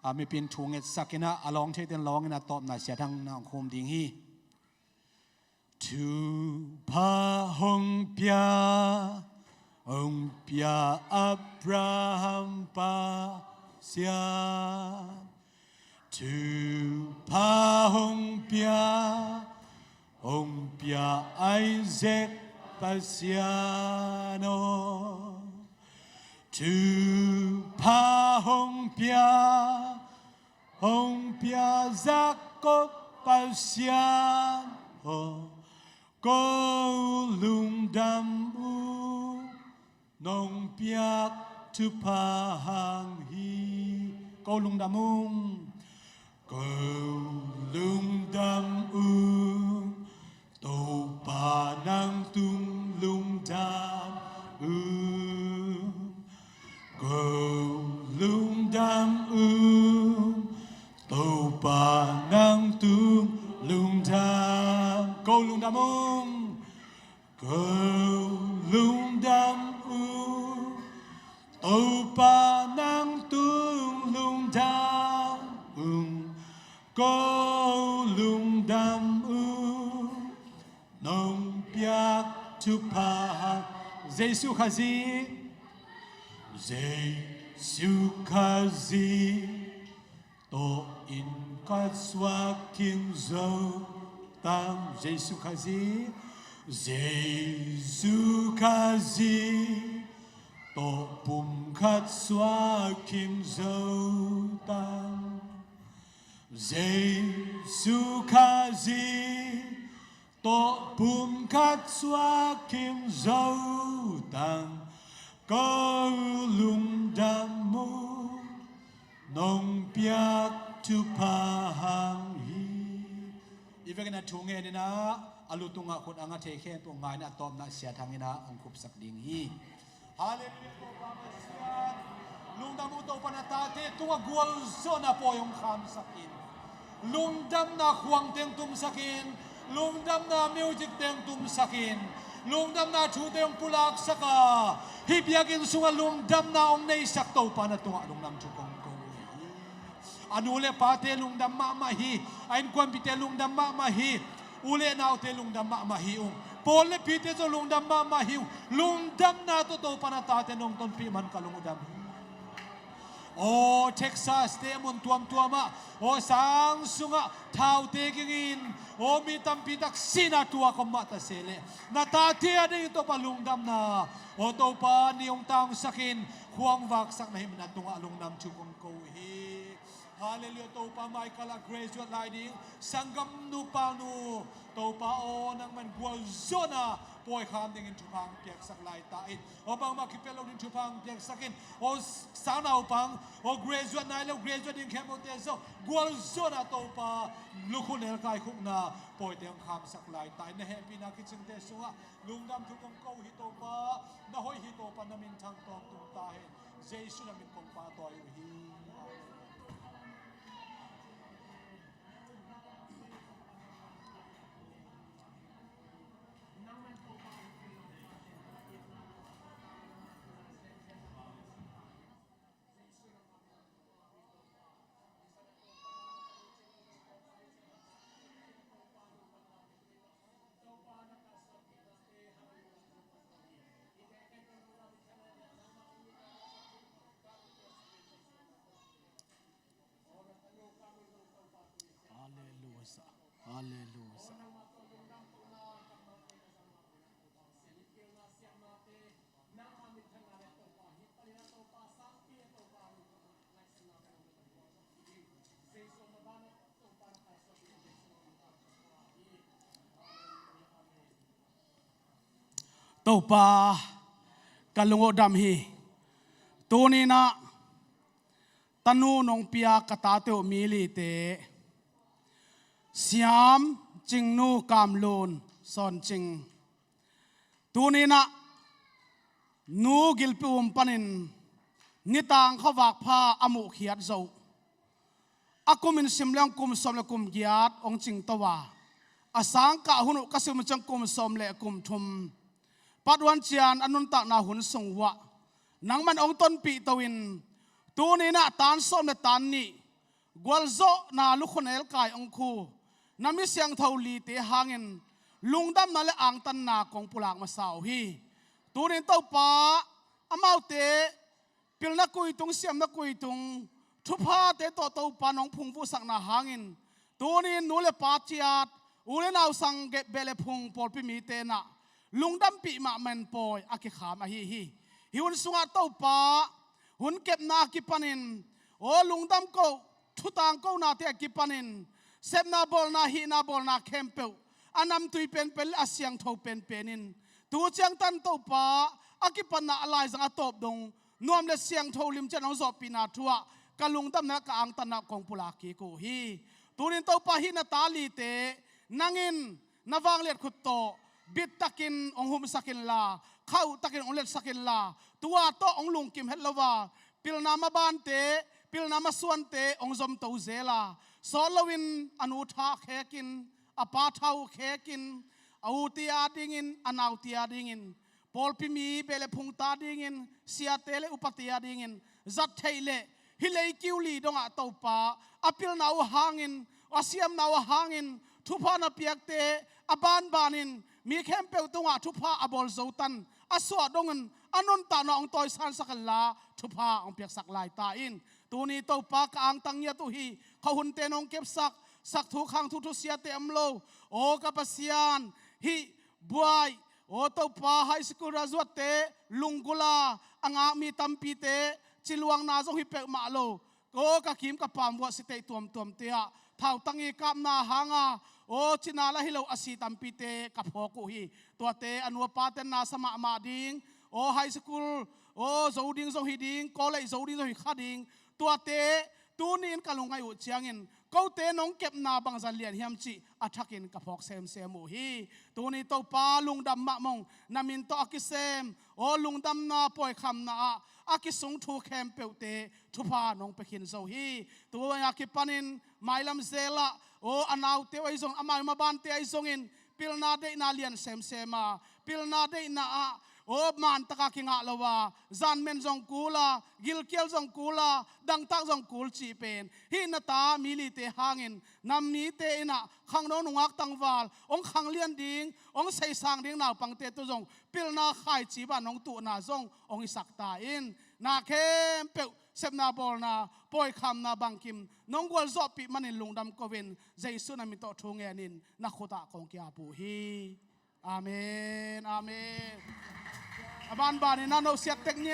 ah, mipi in thu ngetsak in ah a lawng theite in lawng in ah tawpna Sia Thang in ah hong khum ding hi. Thupha hong pia, hong pia Abraham Pasian. Thupha hong pia, hong pia Isaac Pasian aw. Thupha hong pia, hong pia Jacob Pasian aw. Ko lungdam uh, nong piak thupha hang hi. Ko lungdam ung. Ko lungdam ung. Topa nang tung lungdam ung. Ko lungdam ung. Topa nang tung lungdam. Ko lungdam ung. Ko lungdam ung. Topa nang tung lungdam ung. Ko lungdam ung. Nong piak thupha hang. Jesu Khazih. Jesu Khazih. Tawh inn ka suak khin zo tang. Jesu Khazih. Jesu Khazih. Tawh pum khat suak khin zo tang. Jesu Khazih. Tawh pum khat suak khin zo tang. Ko lungdam ung. Nong piak thupha hang hi. I vekin a thu ngen in ah a lu tungah khut a nga thei khempeuh nga in ah a tawpna Sia Thang in ah hong khupsak ding hi. Halleluiah, Topa Pasian. Lungdam ung. Topa na tate tungah gualzawhna pawi hong khamsak in. Lungdamna khuangte hong tumsak in. Lungdamna musicte hong tumsak in. Lungdamna thute hong pulaksak a, hih biakinn sungah lungdamna hong neihsak Topa na tungah lungdam thu kong ko uh hi. A nu le pate lungdam mahmah hi. A innkuanpihte lungdam mahmah hi. U le naute lungdam mahmah hi ung. Pawl le pite zong lungdam mahmah hi ung. Lungdamna tawh Topa na tate nong tonpih man ka lungdam hi. Aw, Texas te mun tuamtuamah, aw, sang sungah thaute kingin, aw, mi tampi tak sihna tuak om mah ta se leh, na tate a ding Topa lungdamna, aw, Topa ni hong tangsakin, khuang vaksakna himna tungah lungdam thu kong ko hi. Halleluiah, Topa, Michael a graduate lai ding sanggam nupa nu, Topa aw, nangman gualzawhna pawi kham dingin thupha hong piaksak lai ta in. Aw, bangmah kipia lo ding thupha hong piaksak in. Aw, sangnaupang, aw, graduate nai lo, graduate ding khempeuhte zong gualzawhna Topa, lukhu nelkai khukna pawite hong khamsak lai ta in. Na hehpihna kicingte sungah lungdam thu kong ko hi Topa, na hoih hi Topa, na minthang tawm tung ta hen. Jesu na min kong pahtawi uh hi. Halleluiah. Halleluiah. Topa, ka lung uh dam hi. Tuni-in ah tanu nong pia ka tate uh mi lite siam Cingnu Kamlun Sawncing. Tuninah nu gilpi um panin nitang khuavak pha a muhkhiat zo uh. A kumin sim leng kum sawm le kum giat hong cingto a, a sangkah hun uh ka sim uh ciang kum sawm le kum thum. Patuan cian a nuntakna hun sung uhah nangman hong tonpih to in, tuninah tan sawm le tan nih gualzawhna lukhonel kai hong khu na mi siangtho lite hangin lungdamna le angtanna kong pulak masa uh hi. Tunin Topa, amaute pilna kuitung, siamna kuitung, thuphate tawh Topa nong phungvuhsakna hangin tunin nu le pa ciat, u le nau sang, gep beh le phung pawlpi mite nah lungdampih mahmah in pawi a kikham ahi hi. Hih hun sungah Topa, hun kepna a kipanin, aw lungdam ko, thutang konate a kipanin sepna bawlna, hihna bawlna khempeuh a namtui penpen le a siangtho penpen in tu ciangtan Topa, a kipatna a laizang a tawp dong nuam le siangtho limcian hong zawhpihna thu ah ka lungdamna ka angtanna kong pulak kik uh hi. Tunin Topa, hih na ta lite nangin na vangliat khut tawh bittakin hong humsak inla, khauhtakin hong letsak inla, tua tawh hong lungkim het lo a pilna mabante, pilna masuante hong zomto zel a, sawt loin a nu tha khekin, a pa tha uh khekin, a ute adingin, a naute adingin, pawlpi mi beh le phungte adingin, siate le upate adingin zat theih leh hih leikiu li dongah Topa, a pilna uh hangin, a siamna uh hangin thupha na piakte a banbanin mi khempeuh tungah thupha a bawl zo tan a suah dongin a nuntakna hong tawisansak inla thupha hong piaksak lai ta in. Tuni Topa, ka angtang ngiat uh hi. Khuahunte nong kepsak, sakthuk khangthuk thusiate om lo, aw ka Pasian, hih buai, aw Topa, high school graduate-te lunggulh a a ngakmi tampite ciluangna zong hi peuhmah lo, aw ka kim ka pam vuah siteih tuamtuamte ah thautang i kapna hanga, aw cina la hi lo a si tampite ka phawk uh hi. Tuate a nu a pate na sa mahmah ding, aw high school, aw zo ding zong hi ding, college zo ding zong hi kha ding. Tuate tuni in ka lungngaih uh ciangin kote nong kepna bangzah lian hiam cih a thakin ka phawk semsem uh hi. Tuni Topa, lungdam mahmah ung, na min tawh a kisem, aw lungdamna pawikhamna ah a kisung thu khempeuhte thupha nong pia khin zo hi. Tua a kipanin mailam zelah, aw a naute uh ahi zong, amau mabante ahi zongin pilna deihna lian semsem a, pilna deihna ah, aw man taka kingah lo a, zanmen zong kul a, gilkial zong kul a, dangtak zong kul cih pen hih na ta mi lite hangin na mite in ah khangno nungak tangval hong khanglian ding, hong seisang ding naupangte tawh zong pilna khaici bang hong tuhna zong hong hisak ta in. Na khempeuh sepna bawlna pawikhamna bangkim nong gualzawhpih manin lungdam ko-in Jesu na min tawh thu ngenin na khut ah kong ki-ap uh hi. Amen, amen. A banbanin na no siat tek ni.